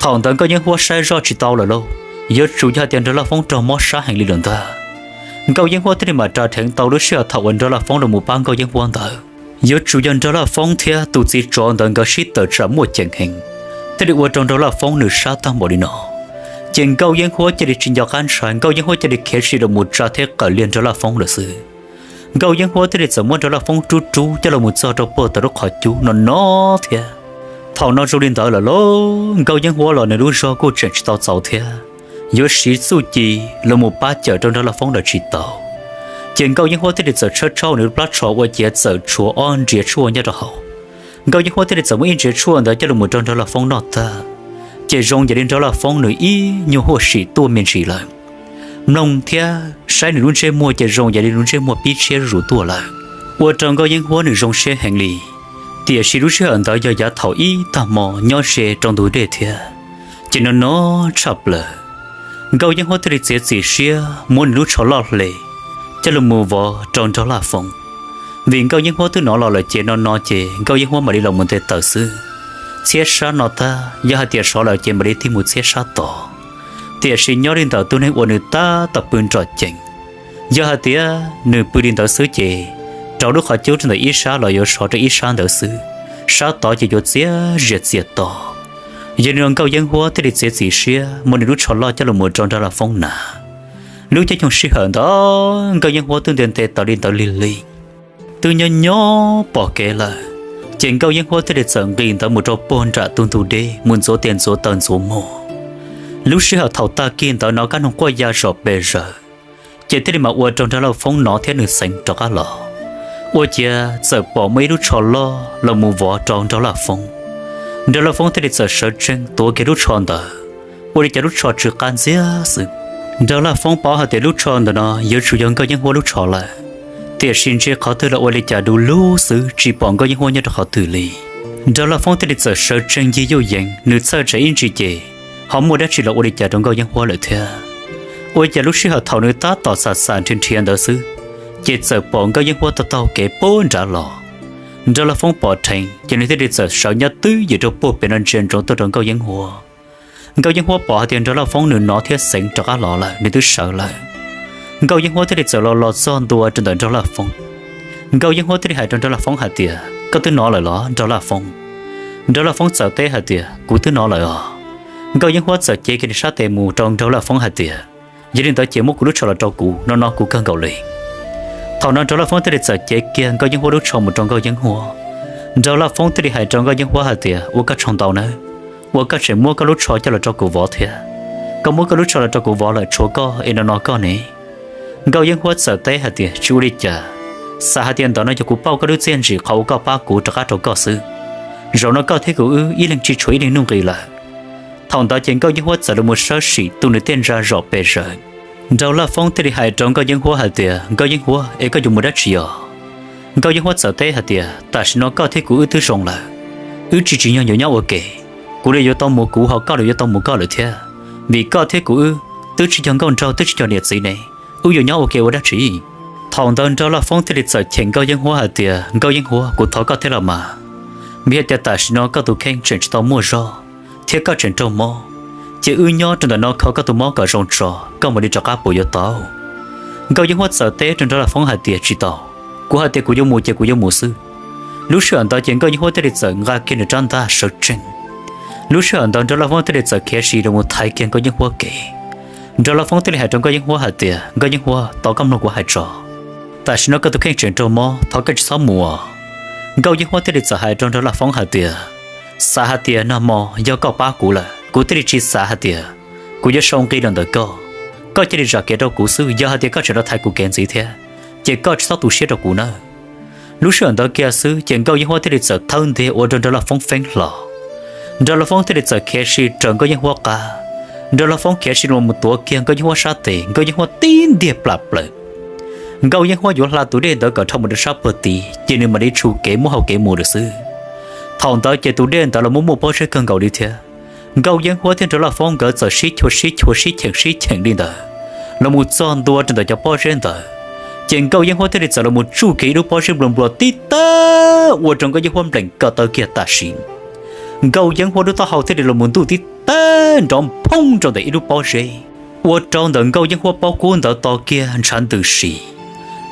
Thaum ntawd Nkauj Yeeb Huab saib zoj tsis tau lawm lauj, yuav tsum yog hais tias Nraug Laj Foob raug mob sab heev li lawm ntag. Nkauj Yeeb Huab thiaj li mam ras dheev tau lub sij hawm thaum uas Nraug Laj Foob los mus pab Nkauj Yeeb Huab ntawd. Yuav tsum yog Nraug Laj Foob thiab tus txiv tsov ntawd nkawd sib tawm tsam muaj ceem heev, thiaj li ua rau Nraug Laj Foob nws sab tag npaum li no. Ces Nkauj Yeeb Huab cia li tsis nco qab ntshai, Nkauj Yeeb Huab cia li khiav sim los mus tsa thiab qawm liag Nraug Laj Foob lawm xwb. Nkauj Yeeb Huab thiaj li txawm muab Nraug Laj Foob rub rub coj los mus txog rau puag tom lub qhov cub no no thiab. Thaum no zoo li ntawd lawm lauj, Nkauj Yeeb Huab los nws lub zog kuj tseem tsis tau txaus thiab, yuav siv txuj ci los mus pab cawm rau Nraug Laj Foob lawm tsis tau. Ces Nkauj Yeeb Huab thiaj li txawm tshawb tshawb nws lub plab tsho ua ciav txawm tshuav ob nriav tshuaj nyob rau hauv. Nkauj Yeeb Huab thiaj li txawm muab ib nriav tshuaj ntawd coj los mus rau Nraug Laj Foob noj tag, ces zoo yam li Nraug Laj Foob nws ib nyuag huaj sim tuaj me ntsis lawm. Mloog thiab saib nws lub ntsej muag ces zoo yam li lub ntsej muag pib tshiab zuj zus tuaj lawm, ua rau Nkauj Yeeb Huab nws zoo siab heev li. Tiam sis lub sij hawm ntawd yog yav thaum ib tag hmo nyob ze rau ntug dej thiab, ces no no tshaj plaws. Nkauj Yeeb Huab thiaj li txiav txim siab muab nws lub tsho loj hle coj los mus vov rau Nraug Laj Foob. Vim Nkauj Yeeb Huab twb hnov los lawm ces no no ces Nkauj Yeeb Huab mam li los mus nte taws xwb. Txhiab sab no tag, yog hais tias sov lawm ces mam li tig mus txhiab sab tod. Tiam sis nyob li ntawm tus neeg uas nws tab tom pw nrom cees, yog hais tias nws pw li ntawd xwb ces rau lub qhov cub rau ntawm ib sab los yuav sov rau ib sab ntawd xwb, sab tod ces yuav txias zias txias to. Yog li no Nkauj Yeeb Huab thiaj li txiav txim siab muab nws lub tsho loj coj los mus rau Nraug Laj Foob na. Lub caij nyoog sij hawm ntawd Nkauj Yeeb Huab twb nte nte taws li ntawd lig lig, twb nyob nyob pom kev lawm, ces Nkauj Yeeb Huab thiaj li txawm nqis ntawd mus rau puag nram tus ntug dej mus ntxuav tes ntxuav taw ntxuav muag. Lub sij hawm thaum tag kis ntawd no kab noog quaj ya zom pes zaws, ces thiaj li mam ua rau Nraug Laj Foob hnov thiab nws xeev rov qab los. Ua ciav txawm pom muaj ib lub tsho loj los mus vov rau Nraug Laj Foob. Nraug Laj Foob thiaj li txawm sawv tsees tuav kiag lub tsho ntawd, ua li cas lub tsho tsw qab ntxiag xwb. Nraug Laj Foob paub hais tias lub tsho ntawm no yuav tsum yog Nkauj Yeeb Huab lub tsho lawm, tiam sis ntsia qhov twg los ua li cas du lug xwb tsis pom Nkauj Yeeb Huab nyob rau qhov twg li. Nraug Laj Foob thiaj li txawm sawv tsees ncig yuj yees, nws txhawj tsam ib ntsis ces ho muaj dab tsi los ua li cas rau Nkauj Yeeb Huab lawm thiab. Ua li cas lub sij hawm thaum nws tab tom xam xam nrhiav nrhiav ntawd xwb, ces txawm pom Nkauj Yeeb Huab taug taug kev puag nrad los. Nraug Laj Foob pom dheev ces nws thiaj li txawm sawv nyob twb ywm rau puag pem no ntsia ntsoov tuaj rau Nkauj Yeeb Huab. Nkauj Yeeb Huab pom hais tias Nraug Laj Foob nws hnov thiab xeev rov qab los lawm, nws twb sawv lawm. Nkauj Yeeb Huab thiaj li txawm los los txog ntua rau ntawm Nraug Laj Foob. Nkauj Yeeb Huab thiaj li hais rau Nraug Laj Foob hais tias, koj twb hnov lawm los Nraug Laj Foob? Nraug Laj Foob txawm teb hais tias, kuv twb hnov lawm os. Nkauj Yeeb Huab txawm cev kiag nws sab tes mus rau Nraug Laj Foob hais tias, yog li ntawd ces muab kuv lub tsho los rau kuv, no no kuv kawg nkaus li. Thaum no Nraug Laj Foob thiaj li txawm cev kiag Nkauj Yeeb Huab lub tsho mus rau Nkauj Yeeb Huab. Nraug Laj Foob thiaj li hais rau Nkauj Yeeb Huab hais tias, ua koj tsaug ntau nawb, ua koj tseem muab koj lub tsho coj los rau kuv vov thiab. Koj muab koj lub tsho los rau kuv vov lawm tshuav koj es no no koj ne. Nkauj Yeeb Huab txawm teb hais tias, tsis ua li cas, xav hais tias ntawm no yog kuv pauj koj lub txiaj ntsim qhov uas koj pab kuv rov qab rau koj xwb. Zaum no koj thiab kuv wb ib leeg tsis tshuav ib leeg nuj nqis lawm. Thaum ntawd ces Nkauj Yeeb Huab txawm los mus sawb sim tu nws tej ntsa zom pes zaws. Nraug Laj Foob thiaj li hais rau Nkauj Yeeb Huab hais tias, Nkauj Yeeb Huab, es koj yuav mus dab tsi os? Nkauj Yeeb Huab txawm teb hais tias, tam sim no koj thiab kuv wb twb zoo lawm, wb tsis tsim nyog yuav nyob ua ke. Kuv li yuav tau mus kuv, ho koj li yuav tau mus koj lawm thiab, vim koj thiab kuv wb twb tsis yog nkauj nraug, twb tsis yog niam txiv ne, wb yuav nyob ua ke ua dab tsi? Thaum ntawd Nraug Laj Foob thiaj li txawm cheem Nkauj Yeeb Huab hais tias, Nkauj Yeeb Huab, kuv thov koj thiab los mas, vim hais tias tam sim no koj tus kheej tseem tsis tau muaj zog thiab koj tseem raug mob, ces wb nyob rau ntawm no kho koj tus mob kom zoo tso, koj mam li rov qab puas yuav tau? Nkauj Yeeb Huab txawm teb rau Nraug Laj Foob hais tias, tsis tau, kuv hais tias kuv yuav mus ces kuv yuav mus xwb. Lub sij hawm ntawd ces Nkauj Yeeb Huab thiaj li txawm nqa kiag nws rab ntaj sawv tsees. Lub sij hawm ntawd Nraug Laj Foob thiaj li txawm khiav sim los mus thaiv kiag Nkauj Yeeb Huab kev. Nraug Laj Foob thiaj li hais rau Nkauj Yeeb Huab hais tias, Nkauj Yeeb Huab, tos koj mloog kuv hais tso, tam sim no koj tus kheej tseem raug mob, thov koj tsis txhob mus os. Nkauj Yeeb Huab thiaj li txawm hais rau Nraug Laj Foob hais tias, xav hais tias nag hmo yog koj pab kuv lawm, kuv thiaj li tsis xav hais tias kuv yuav sau nqi los ntawm koj. Koj cia li zam kev rau kuv xwb, yog hais tias koj tseem los thaiv kuv kev ntxiv thiab, ces koj tsis txhob tu siab rau kuv nawb. Lub sij hawm ntawd kiag xwb ces Nkauj Yeeb Huab thiaj li txawm thawb ntiag ua rau Nraug Laj Foob feeb hlo. Nraug Laj Foob thiaj li txawm khiav si raws Nkauj Yeeb Huab qab. Nraug Laj Foob khiav si los mus tuav kiag Nkauj Yeeb Huab sab tes, Nkauj Yeeb Huab tib ntiag plam plaws. Nkauj Yeeb Huab yuav hla tus dej ntawd kom dhau mus rau sab puag tid, ces nws mam li tshum kev muab hau kev mus lawm xwb. Thaum ntawd ces tus dej ntawd los muaj muaj pob zeb kawg nkaus li thiab. Nkauj Yeeb Huab thiab Nraug Laj Foob nkawd txawm sib chua sib chua sib cheem sib cheem li ntawd los mus txog ntua rau ntawm cov pob zeb ntawd, ces Nkauj Yeeb Huab thiaj li txawm los mus tsuj kiag ib lub pob zeb nplua nplua tib tag ua rau Nkauj Yeeb Huab npleem ko taw kiag tam sim. Nkauj Yeeb Huab lub taub hau thiaj li los mus ntuj tib tag nrov phoob rau ntawm ib lub pob zeb, ua rau ntawm Nkauj Yeeb Huab pob kub ntawd to kiag ntshav ntws si.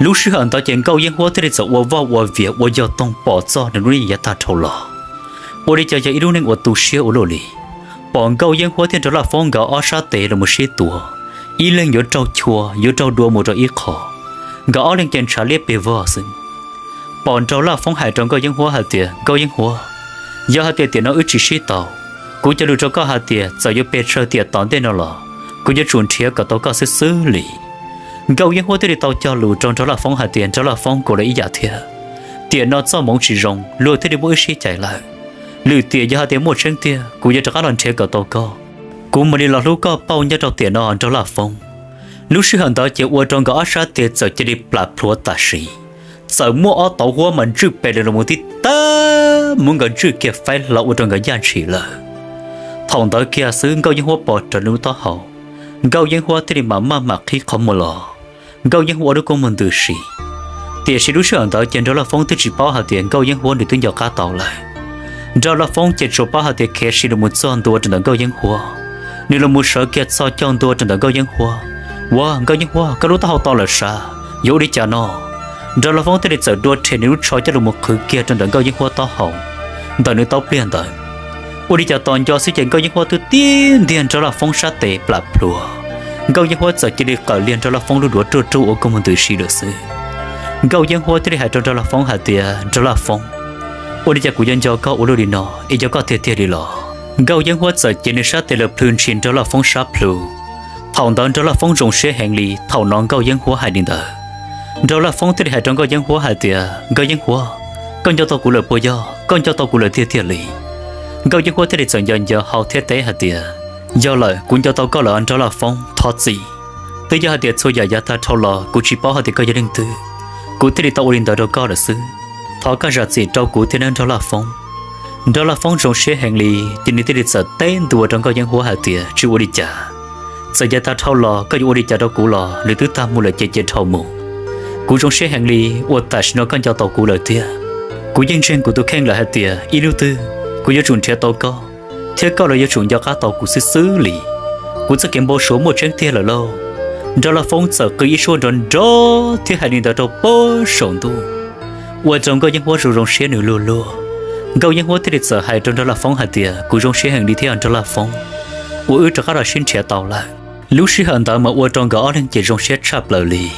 Lub sij hawm ntawd ces Nkauj Yeeb Huab thiaj li txawm ua vaj ua vias ua yog toog pom txog nws lub neej yav tag dhau los. Ua li cas yog ib lub neej uas tu siab ua luaj li. Pom Nkauj Yeeb Huab thiab Nraug Laj Foob nkawd ob sab tes los mus sib tuav, ib leeg yuav raug chua yuav raug dua mus rau ib qho, nkawd ob leeg ces ntshav liab pes vog xwb. Pom Nraug Laj Foob hais rau Nkauj Yeeb Huab hais tias, Nkauj Yeeb Huab, yog hais tias tiam no wb tsis sib tau, kuv cog lus rau koj hais tias txawm yuav pes tsawg tiam tom ntej no los kuv yuav tsum nrhiav kom tau koj xwb xwb li. Nkauj Yeeb Huab thiaj li tau cog lus rau Nraug Laj Foob hais tias, Nraug Laj Foob, kuv los ib yam thiab, tiam no txoj hmoov tsis zoo luag thiaj li muab wb sib cais lawm. Lwm tiam yog hais tias muaj tseeb tiag kuv yuav rov qab los nrhiav kom tau koj, kuv mam li los hlub koj pauj nyob rau tiam no Nraug Laj Foob. Lub sij hawm ntawd ces ua rau nkawd ob sab tes txawm cia li plam plhuav tam sim, txawm muaj ob tauv huab mas ntswj pes li los mus tib tag muab nkawd ntswj kiag faib hlo ua rau nkawd ncaj ntshis lawm. Thaum ntawd kiag xwb Nkauj Yeeb Huab pom raws nws lub taub hau, Nkauj Yeeb Huab thiaj li mam maj mam qhib qhov muag los, Nkauj Yeeb Huab ua lub kua muag ntws si. Tiam sis lub sij hawm ntawd ces Nraug Laj Foob twb tsis paub hais tias Nkauj Yeeb Huab nws twb nco qab tau lawm. Nraug Laj Foob ces tsuas paub hais tias khiav si los mus txog ntua rau ntawm Nkauj Yeeb Huab, nws los mus sawv kiag txog caug ntua rau ntawm Nkauj Yeeb Huab. Ua, Nkauj Yeeb Huab, koj lub taub hau to lawm sav, yuav ua li cas no? Nraug Laj Foob thiaj li txawm dua rhe nws lub tsho coj los mus qhwv kiag rau ntawm Nkauj Yeeb Huab taub hau, ntawm nws taub pliag ntawd. Ua li cas tos nco xwb ces Nkauj Yeeb Huab twb tib ntiag Nraug Laj Foob sab tes plam plhuav. Nkauj Yeeb Huab txawm cia li qawm liag Nraug Laj Foob lub duav ruaj ruaj ua kua muag ntws si lawm xwb. Nkauj Yeeb Huab thiaj li hais rau Nraug Laj Foob hais tias, Nraug Laj Foob, ua li cas kuv yuav nco koj ua luaj li no es yog koj tiag tiag li los? Nkauj Yeeb Huab txawm cev nws sab tes lawm plhws ntshis Nraug Laj Foob sab plhu. Thaum ntawd Nraug Laj Foob zoo siab heev li, thaum no Nkauj Yeeb Huab hais li ntawd. Nraug Laj Foob thiaj li hais rau Nkauj Yeeb Huab hais tias, Nkauj Yeeb Huab, koj nco tau kuv lawm puas yog? Koj nco tau kuv lawm tiag tiag li? Nkauj Yeeb Huab thiaj li txawm nco nco hau thiab teb hais tias, Yog lawm, kuv nco tau koj lawm Nraug Laj Foob, thov txim. Twb yog hais tias txhua yam yav tag dhau los kuv tsis paub hais tias koj yog leej twg, kuv thiaj li tau ua li ntawd rau koj lawm xwb. Thov koj zam txim rau kuv thiab nawb Nraug Laj Foob. Nraug Laj Foob zoo siab heev li, ces nws thiaj li txawm teb ntua rau Nkauj Yeeb Huab hais tias, Tsis ua li cas. Txawm yav tag dhau los koj yuav ua li cas rau kuv los nws twb tag mus lawm ces cia dhau mus. Kuv zoo siab heev li uas tam sim no koj nco tau kuv lawm tiag. Kuv yeej ntseeg kuv tus kheej lawm hais tias ib hnub twg kuv yuav tsum nrhiav tau koj, thiab koj los yuav tsum nco qab tau kuv xwb xwb li. Kuv txoj kev npau suav muaj tseeb tiag lawm lauj. Nraug Laj Foob txawm qw ib suab nrov nrov thiab hais li ntawd rau pem saum ntuj, ua rau Nkauj Yeeb Huab zoo zoo siab nws luag luag. Nkauj Yeeb Huab thiaj li txawm hais rau Nraug Laj Foob hais tias, Kuv zoo siab heev li thiab Nraug Laj Foob, uas wb rov qab los sib nrhiav tau lawm. Lub sij hawm ntawd mas ua rau nkawd ob leeg ces zoo siab tshaj plaws li,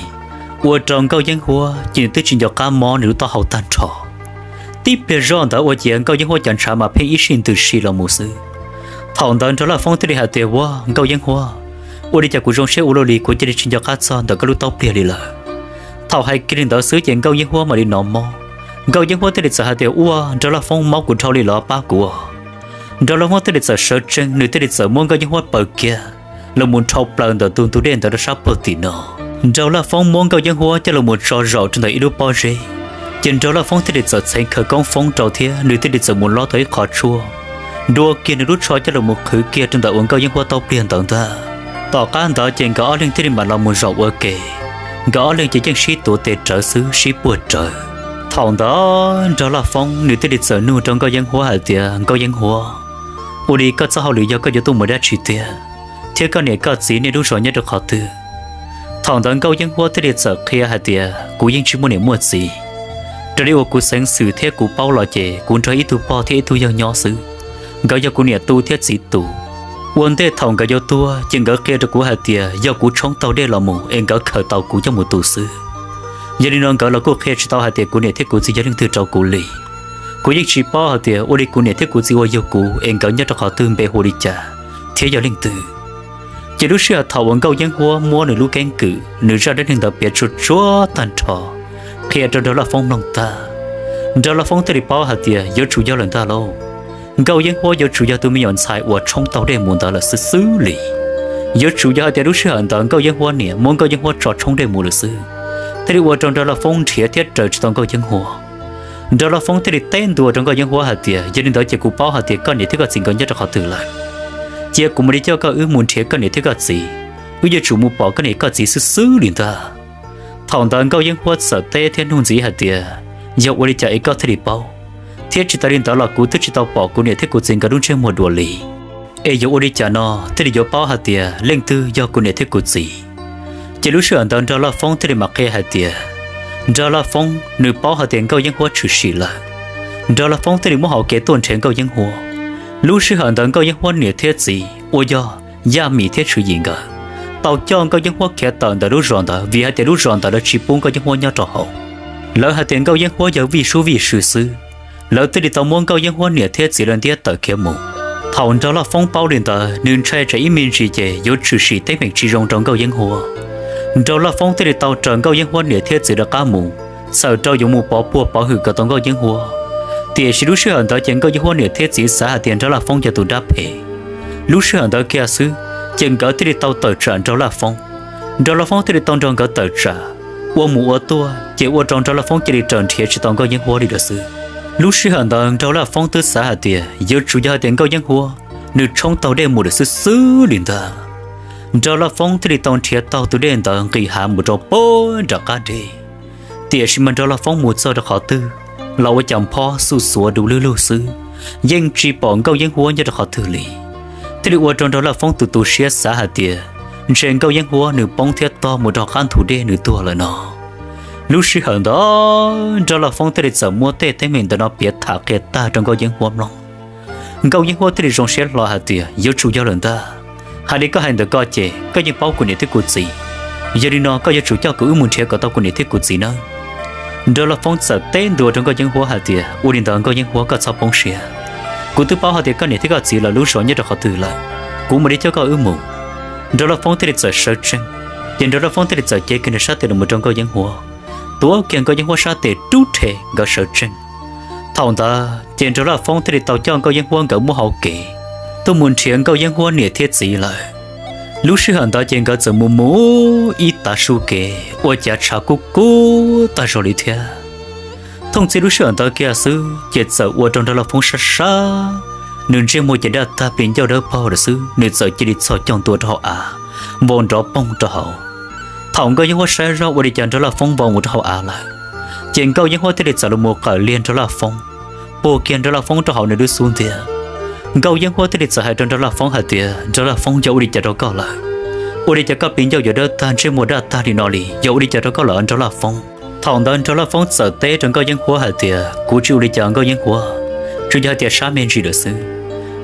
ua rau Nkauj Yeeb Huab ces nws twb tsis nco qab mob nws lub taub hau tag nrho. Tib pliag zoj ntawd ua ciav Nkauj Yeeb Huab cov ntshav mas pheej ib sij ntws si los mus xwb. Thaum ntawd Nraug Laj Foob thiaj li hais tias, Ua, Nkauj Yeeb Huab, ua li cas kuv zoo siab ua luaj li, kuv cia li tsis nco qab txog ntawm koj lub taub pliag li lawm. Thaum hais kiag li ntawd xwb ces Nkauj Yeeb Huab mam li hnov mob. Nkauj Yeeb Huab thiaj li txawm hais tias, Ua, Nraug Laj Foob, mob kuv dhau li los pab kuv. Nraug Laj Foob thiaj li txawm sawv tsees, nws thiaj li txawm muab Nkauj Yeeb Huab paws kiag los mus nrhau plaws ntawm tus ntug dej ntawd rau sab puag tim no. Nraug Laj Foob muab Nkauj Yeeb Huab coj los mus tso zaum rau ntawm ib lub pob zeb, ces Nraug Laj Foob thiaj li txawm txheev khawv koob foob rau thiab nws thiaj li txawm mus lob tau ib qho tshuaj, ntua kiag nws lub tsho coj los mus qhwv kiag rau ntawm uas Nkauj Yeeb Huab taub pliag ntawd ntag. Tom qab ntawd ces nkawd ob leeg thiaj li mam los mus zaum ua ke, nkawd ob leeg ces yeej sib tuav tes rawv xwb sib puag rawv. Thaum ntawd Nraug Laj Foob nws thiaj li txawm nug rau Nkauj Yeeb Huab hais tias, Nkauj Yeeb Huab, ua li koj txoj hauj lwm yog koj yuav tuaj mus dab tsi tiag, thiab koj niam koj txiv nej lub zos nyob rau qhov twg? Thaum ntawd Nkauj Yeeb Huab thiaj li txawm qhia hais tias, Kuv yeej tsis muaj niam muaj txiv. Raws li uas kuv xeev xwm thiab kuv paub los ces kuv nrog ib tug pog thiab ib tug yawg nyob xwb. Nkawd yog kuv niam tu thiab txiv tus. Ua ntej thaum nkawd yuav tuag ces nkawd qhia rau kuv hais tias yog kuv tshoob taug dej los mus es nkawd khaws tau kuv coj mus tu xwb. Yog li no nkawd los kuj qhia tsis tau hais tias kuv niam thiab kuv txiv yog leej twg rau kuv li. Kuv yeej tsis paub hais tias ua li kuv niam thiab kuv txiv uas yug kuv es nkawd nyob rau qhov twg, npe hu li cas, thiab yog leej twg. Ces lub sij hawm thaum uas Nkauj Yeeb Huab muab nws lub keeb kwm, nws zaj dab neeg ntawd piav tsuag tsuag tag nrho, qhia rau Nraug Laj Foob mloog tag, Nraug Laj Foob thiaj li paub hais tias yuav tsum yog lawm ntag lauj. Nkauj Yeeb Huab yuav tsum yog tus me nyuam ntxhais uas tshoob tau dej mus ntawd lawm xwb xwb li. Yuav tsum yog hais tias lub sij hawm ntawd Nkauj Yeeb Huab niam muab Nkauj Yeeb Huab tso tshoob dej mus lawm xwb, thiaj li ua rau Nraug Laj Foob nrhiav thiab raws tsis tau Nkauj Yeeb Huab. Nraug Laj Foob thiaj li teb ntua rau Nkauj Yeeb Huab hais tias, yog li ntawd ces kuv paub hais tias koj niam thiab koj txiv nkawd nyob rau qhov twg lawm. Cia kuv mam li coj koj wb mus nrhiav koj niam thiab koj txiv, wb yuav tsum mus pom koj niam koj txiv xwb xwb li ntag. Thaum ntawd Nkauj Yeeb Huab txawm teb thiab nug ntxiv hais tias, yog ua li cas es koj thiaj li paub? Thiab tsis tas li ntawd los kuv twb tsis tau pom kuv niam thiab kuv txiv nkawd lub ntsej muag dua li. Es yuav ua li cas no thiaj li yuav paub hais tias leej twg yog kuv niam thiab kuv txiv? Ces lub sij hawm ntawd Nraug Laj Foob thiaj li mam qhia hais tias, Nraug Laj Foob nws paub hais tias Nkauj Yeeb Huab tshwm sim lawm. Nraug Laj Foob thiaj li muab hauv kev tuaj nrhiav Nkauj Yeeb Huab. Lub sij hawm ntawd Nkauj Yeeb Huab niam thiab txiv uas yog Yaj Mim thiab Tswv Yim nkawd tau coj Nkauj Yeeb Huab khiav tawm ntawm lub zos ntawd, vim hais tias lub zos ntawd lawv tsis pub Nkauj Yeeb Huab nyob rau hauv. Lawv hais tias Nkauj Yeeb Huab yog vij sub vij sw xwb, lawv thiaj li tau muab Nkauj Yeeb Huab niam thiab txiv lawv ntiab tawm khiav mus. Thaum Nraug Laj Foob paub li ntawd, nws ntshai tsam ib me ntsis ces yuav tshwm sim teeb meem tsis zoo rau Nkauj Yeeb Huab. Nraug Laj Foob thiaj li tau raws Nkauj Yeeb Huab niam thiab txiv lawv qab mus, txhawm rau yuav mus pov puag pov hwm kom tau Nkauj Yeeb Huab. Tiam sis lub sij hawm ntawd ces Nkauj Yeeb Huab niam thiab txiv xav hais tias Nraug Laj Foob yog tus dab phem. Lub sij hawm ntawd kiag xwb, ces nkawd thiaj li tau tawm tsam Nraug Laj Foob. Nraug Laj Foob thiaj li tau nrog nkawd tawm tsam. Ua mus ua tuaj ces ua rau Nraug Laj Foob cia li raws nrhiav tsis tau Nkauj Yeeb Huab li lawm xwb. Lub sij hawm ntawd Nraug Laj Foob twb xav hais tias yuav tsum yog hais tias Nkauj Yeeb Huab nws tshoob tau dej mus lawm xwb xwb li ntag. Nraug Laj Foob thiaj li tau nrhiav taug tus dej ntawd nqis hav mus rau puag nram qab deg. Tiam sis mas Nraug Laj Foob mus txog rau qhov twg los ua cas phob xuj xuav du lug lug xwb, yeej tsis pom Nkauj Yeeb Huab nyob rau qhov twg li. Thiaj li ua rau Nraug Laj Foob tus tu siab xav hais tias ntshe Nkauj Yeeb Huab nws poob thiab tog mus rau qab ntug dej nws tuag lawm no. Lub sij hawm ntawd Nraug Laj Foob thiaj li txawm muab tej teeb meem ntawm no piav tham qhia tag rau Nkauj Yeeb Huab mloog. Nkauj Yeeb Huab thiaj li zoo siab hlo hais tias yuav tsum yog lawm ntag. Hais li koj hais ntawm koj ces koj yeej paub kuv niam thiab kuv txiv. Yog li no koj yuav tsum coj kuv wb mus nrhiav kom tau kuv niam thiab kuv txiv nawb. Nraug Laj Foob txawm teb ntua rau Nkauj Yeeb Huab hais tias, ua li ntawd Nkauj Yeeb Huab koj txhob poob siab. Kuv twb paub hais tias koj niam thiab koj txiv lawv lub zos nyob rau qhov twg lawm. Kuv mam li coj koj wb mus. Nraug Laj Foob thiaj li txawm sawv tsees, ces Nraug Laj Foob thiaj li txawm cev kiag nws sab tes los mus rau Nkauj Yeeb Huab, tuav kiag Nkauj Yeeb Huab sab tes rub rhe nkawd sawv tsees. Thaum ntawd ces Nraug Laj Foob thiaj li tau coj Nkauj Yeeb Huab nkawd muab hauv kev tuaj mus nrhiav Nkauj Yeeb Huab niam thiab txiv lawm. Lub sij hawm ntawd ces nkawd txawm mus mus ib tav su kev ua cas tshav kub kub tag zog li thiab. Thooj txij lub sij hawm ntawd kiag xwb ces txawm ua rau Nraug Laj Foob sab sab, nws ntsej muag ces daj tag plis ncauj dawb paug lawm xwb, nws txawm cia li txhos caug ntua rau hauv av, npau nrov poog rau hauv. Thaum Nkauj Yeeb Huab saib zoj ua li cas Nraug Laj Foob npau mus rau hauv av lawm, ces Nkauj Yeeb Huab thiaj li txawm los mus qawm liag Nraug Laj Foob, puag kiag Nraug Laj Foob rau hauv nws lub xub ntiag. Nkauj Yeeb Huab thiaj li txawm hais rau Nraug Laj Foob hais tias, Nraug Laj Foob, yog ua li cas rau koj lawm? Ua li cas koj plis ncauj yuav dawb tag ntsej muag daj tag li no li, yog ua li cas rau koj lawm Nraug Laj Foob? Thaum ntawd Nraug Laj Foob txawm teb rau Nkauj Yeeb Huab hais tias, kuv tsis ua li cas Nkauj Yeeb Huab, tsuas yog hais tias sab me ntsis lawm xwb.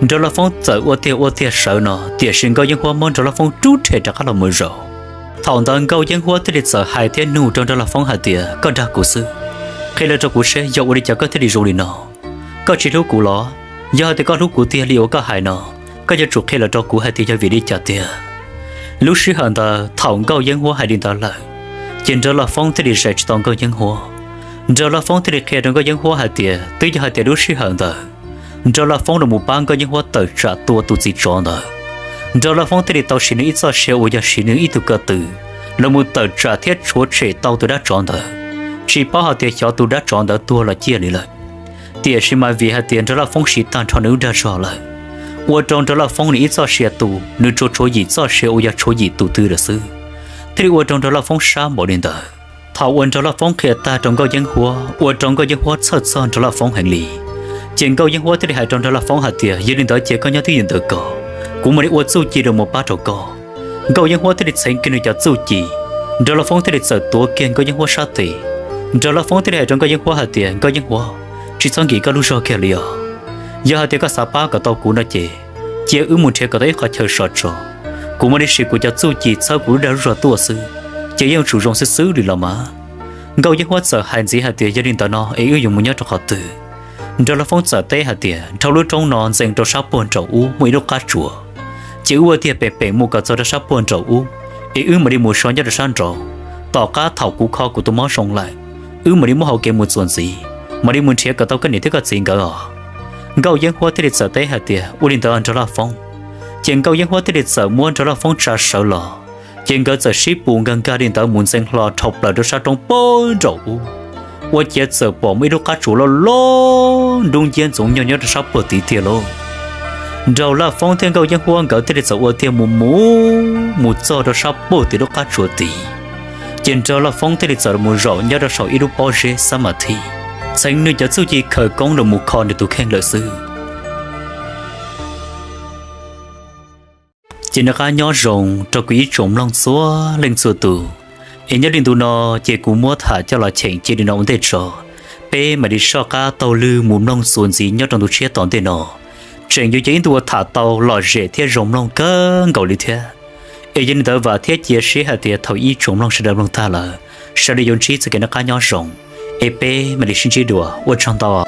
Nraug Laj Foob txawm ua tiag ua tiag sawv no, tiam sis Nkauj Yeeb Huab muab Nraug Laj Foob rub rhe rov qab los mus zaum. Thaum ntawd Nkauj Yeeb Huab thiaj li txawm hais thiab nug rau Nraug Laj Foob hais tias, koj nrag kuv xwb, qhia los rau kuv seb yog ua li cas koj thiaj li zoo li no. Koj tsis hlub kuv los? Yog hais tias koj hlub kuv tiag li uas koj hais no, koj yuav tsum qhia los rau kuv hais tias yog vim li cas tiag. Lub sij hawm ntawd thaum Nkauj Yeeb Huab hais li ntawd lawm, ces Nraug Laj Foob thiaj li zais tsis tau Nkauj Yeeb Huab. Nraug Laj Foob thiaj li qhia rau Nkauj Yeeb Huab hais tias twb yog hais tias lub sij hawm ntawd Nraug Laj Foob los mus pab Nkauj Yeeb Huab tawm tsam tua tus txiv tsov ntawd. Nraug Laj Foob thiaj li tau siv nws ib txoj sia uas yog siv nws ib tug ko tw los mus tawm tsam thiab tshuav tshem tau tus dab tsov ntawd, tsis paub hais tias xyov tus dab tsov ntawd tuag los ciaj li lawm. Tiam sis mas vim hais tias Nraug Laj Foob siv tag nrho nws lub dag zog lawm, ua rau Nraug Laj Foob nws ib txoj sia tu nws tsuas tshuav yim txoj sia uas yog tshuav yim tus tw lawm xwb, thiaj li ua rau Nraug Laj Foob sab npaum li ntawd. Thaum uas Nraug Laj Foob qhia tag rau Nkauj Yeeb Huab, ua rau Nkauj Yeeb Huab txhawj txog Nraug Laj Foob heev li. Ces Nkauj Yeeb Huab thiaj li hais rau Nraug Laj Foob hais tias, yog li ntawd ces koj nyob twj ywm ntawm ko, kuv mam li ua txuj ci los mus pab rau koj. Nkauj Yeeb Huab thiaj li txheev kiag nws cov txuj ci, Nraug Laj Foob thiaj li txawm tuav kiag Nkauj Yeeb Huab sab tes. Nraug Laj Foob thiaj li hais rau Nkauj Yeeb Huab hais tias, Nkauj Yeeb Huab, tsis txhob nkim koj lub zog kiag li os. Yog hais tias koj xav pab kom tau kuv no ces cia wb mus nrhiav kom tau ib qhov chaw sov tso, kuv mam li siv kuv cov txuj ci txhawb kuv lub dag lub zog tuaj xwb, ces yeej yuav tsum zoo xwb xwb li los mas. Nkauj Yeeb Huab txawm hais ntxiv hais tias, yog li ntawd no es wb yuav mus nyob rau qhov twg? Nraug Laj Foob txawm teb hais tias, dhau lub roob no ntxeev rau sab puag nraum ub muaj ib lub qab tsuas, ces wb ua tiag pem pem mus kom txog rau sab puag nraum ub, es wb mam li mus so nyob rau sab nraud. Tom qab thaum kuv kho kuv tus mob zoo lawm, wb mam li muab hau kev mus txuas ntxiv, mam li mus nrhiav kom tau koj niam thiab koj txiv nkawd os. Nkauj Yeeb Huab thiaj li txawm teb hais tias, ua li ntawd nraug Laj Foob. Ces Nkauj Yeeb Huab thiaj li txawm muab nraug Laj Foob tsa sawv los, ces nkawd txawm sib pus nkag nkag li ntawd mus ntxeev hlo dhau plaws rau sab roob puag nraum ub, ua ciav txawm pom muaj ib lub qab tsuas loj loj nrub nciab ntxoov nyoog nyob rau sab puag tid tiag lauj. Nraug Laj Foob thiab Nkauj Yeeb Huab nkawd thiaj li txawm ua tiag mus mus mus txog rau sab puag tim lub qab tsuas tid. Ces nraug Laj Foob thiaj li txawm los zaum nyob rau saum ib lub pob zeb xab mas thib, txheev nws cov txuj ci khawv koob los mus kho nws tus kheej lawm xwb. Ces noj qab nyob zoo rau kuv ib tsoom mloog txhua leej txhua tus, es nyob li ntu no ces kuv muab tham coj los cheem cia li no ua ntej tso, peb mam li soj qab taug lw mus mloog txuas ntxiv nyob rau ntu tshiab tom ntej no. Tseem yuav yog ib ntu uas tham tau lom zem thiab zoo mloog kawg nkaus li thiab. Es yog li ntawd vam thiab cia siab hais tias thaum ib tsoom mloog sawv daws mloog tag lawm, sawv daws yuav ntsib txoj kev noj qab nyob zoo, es peb mam li sib ntsib dua, ua tsaug ntau.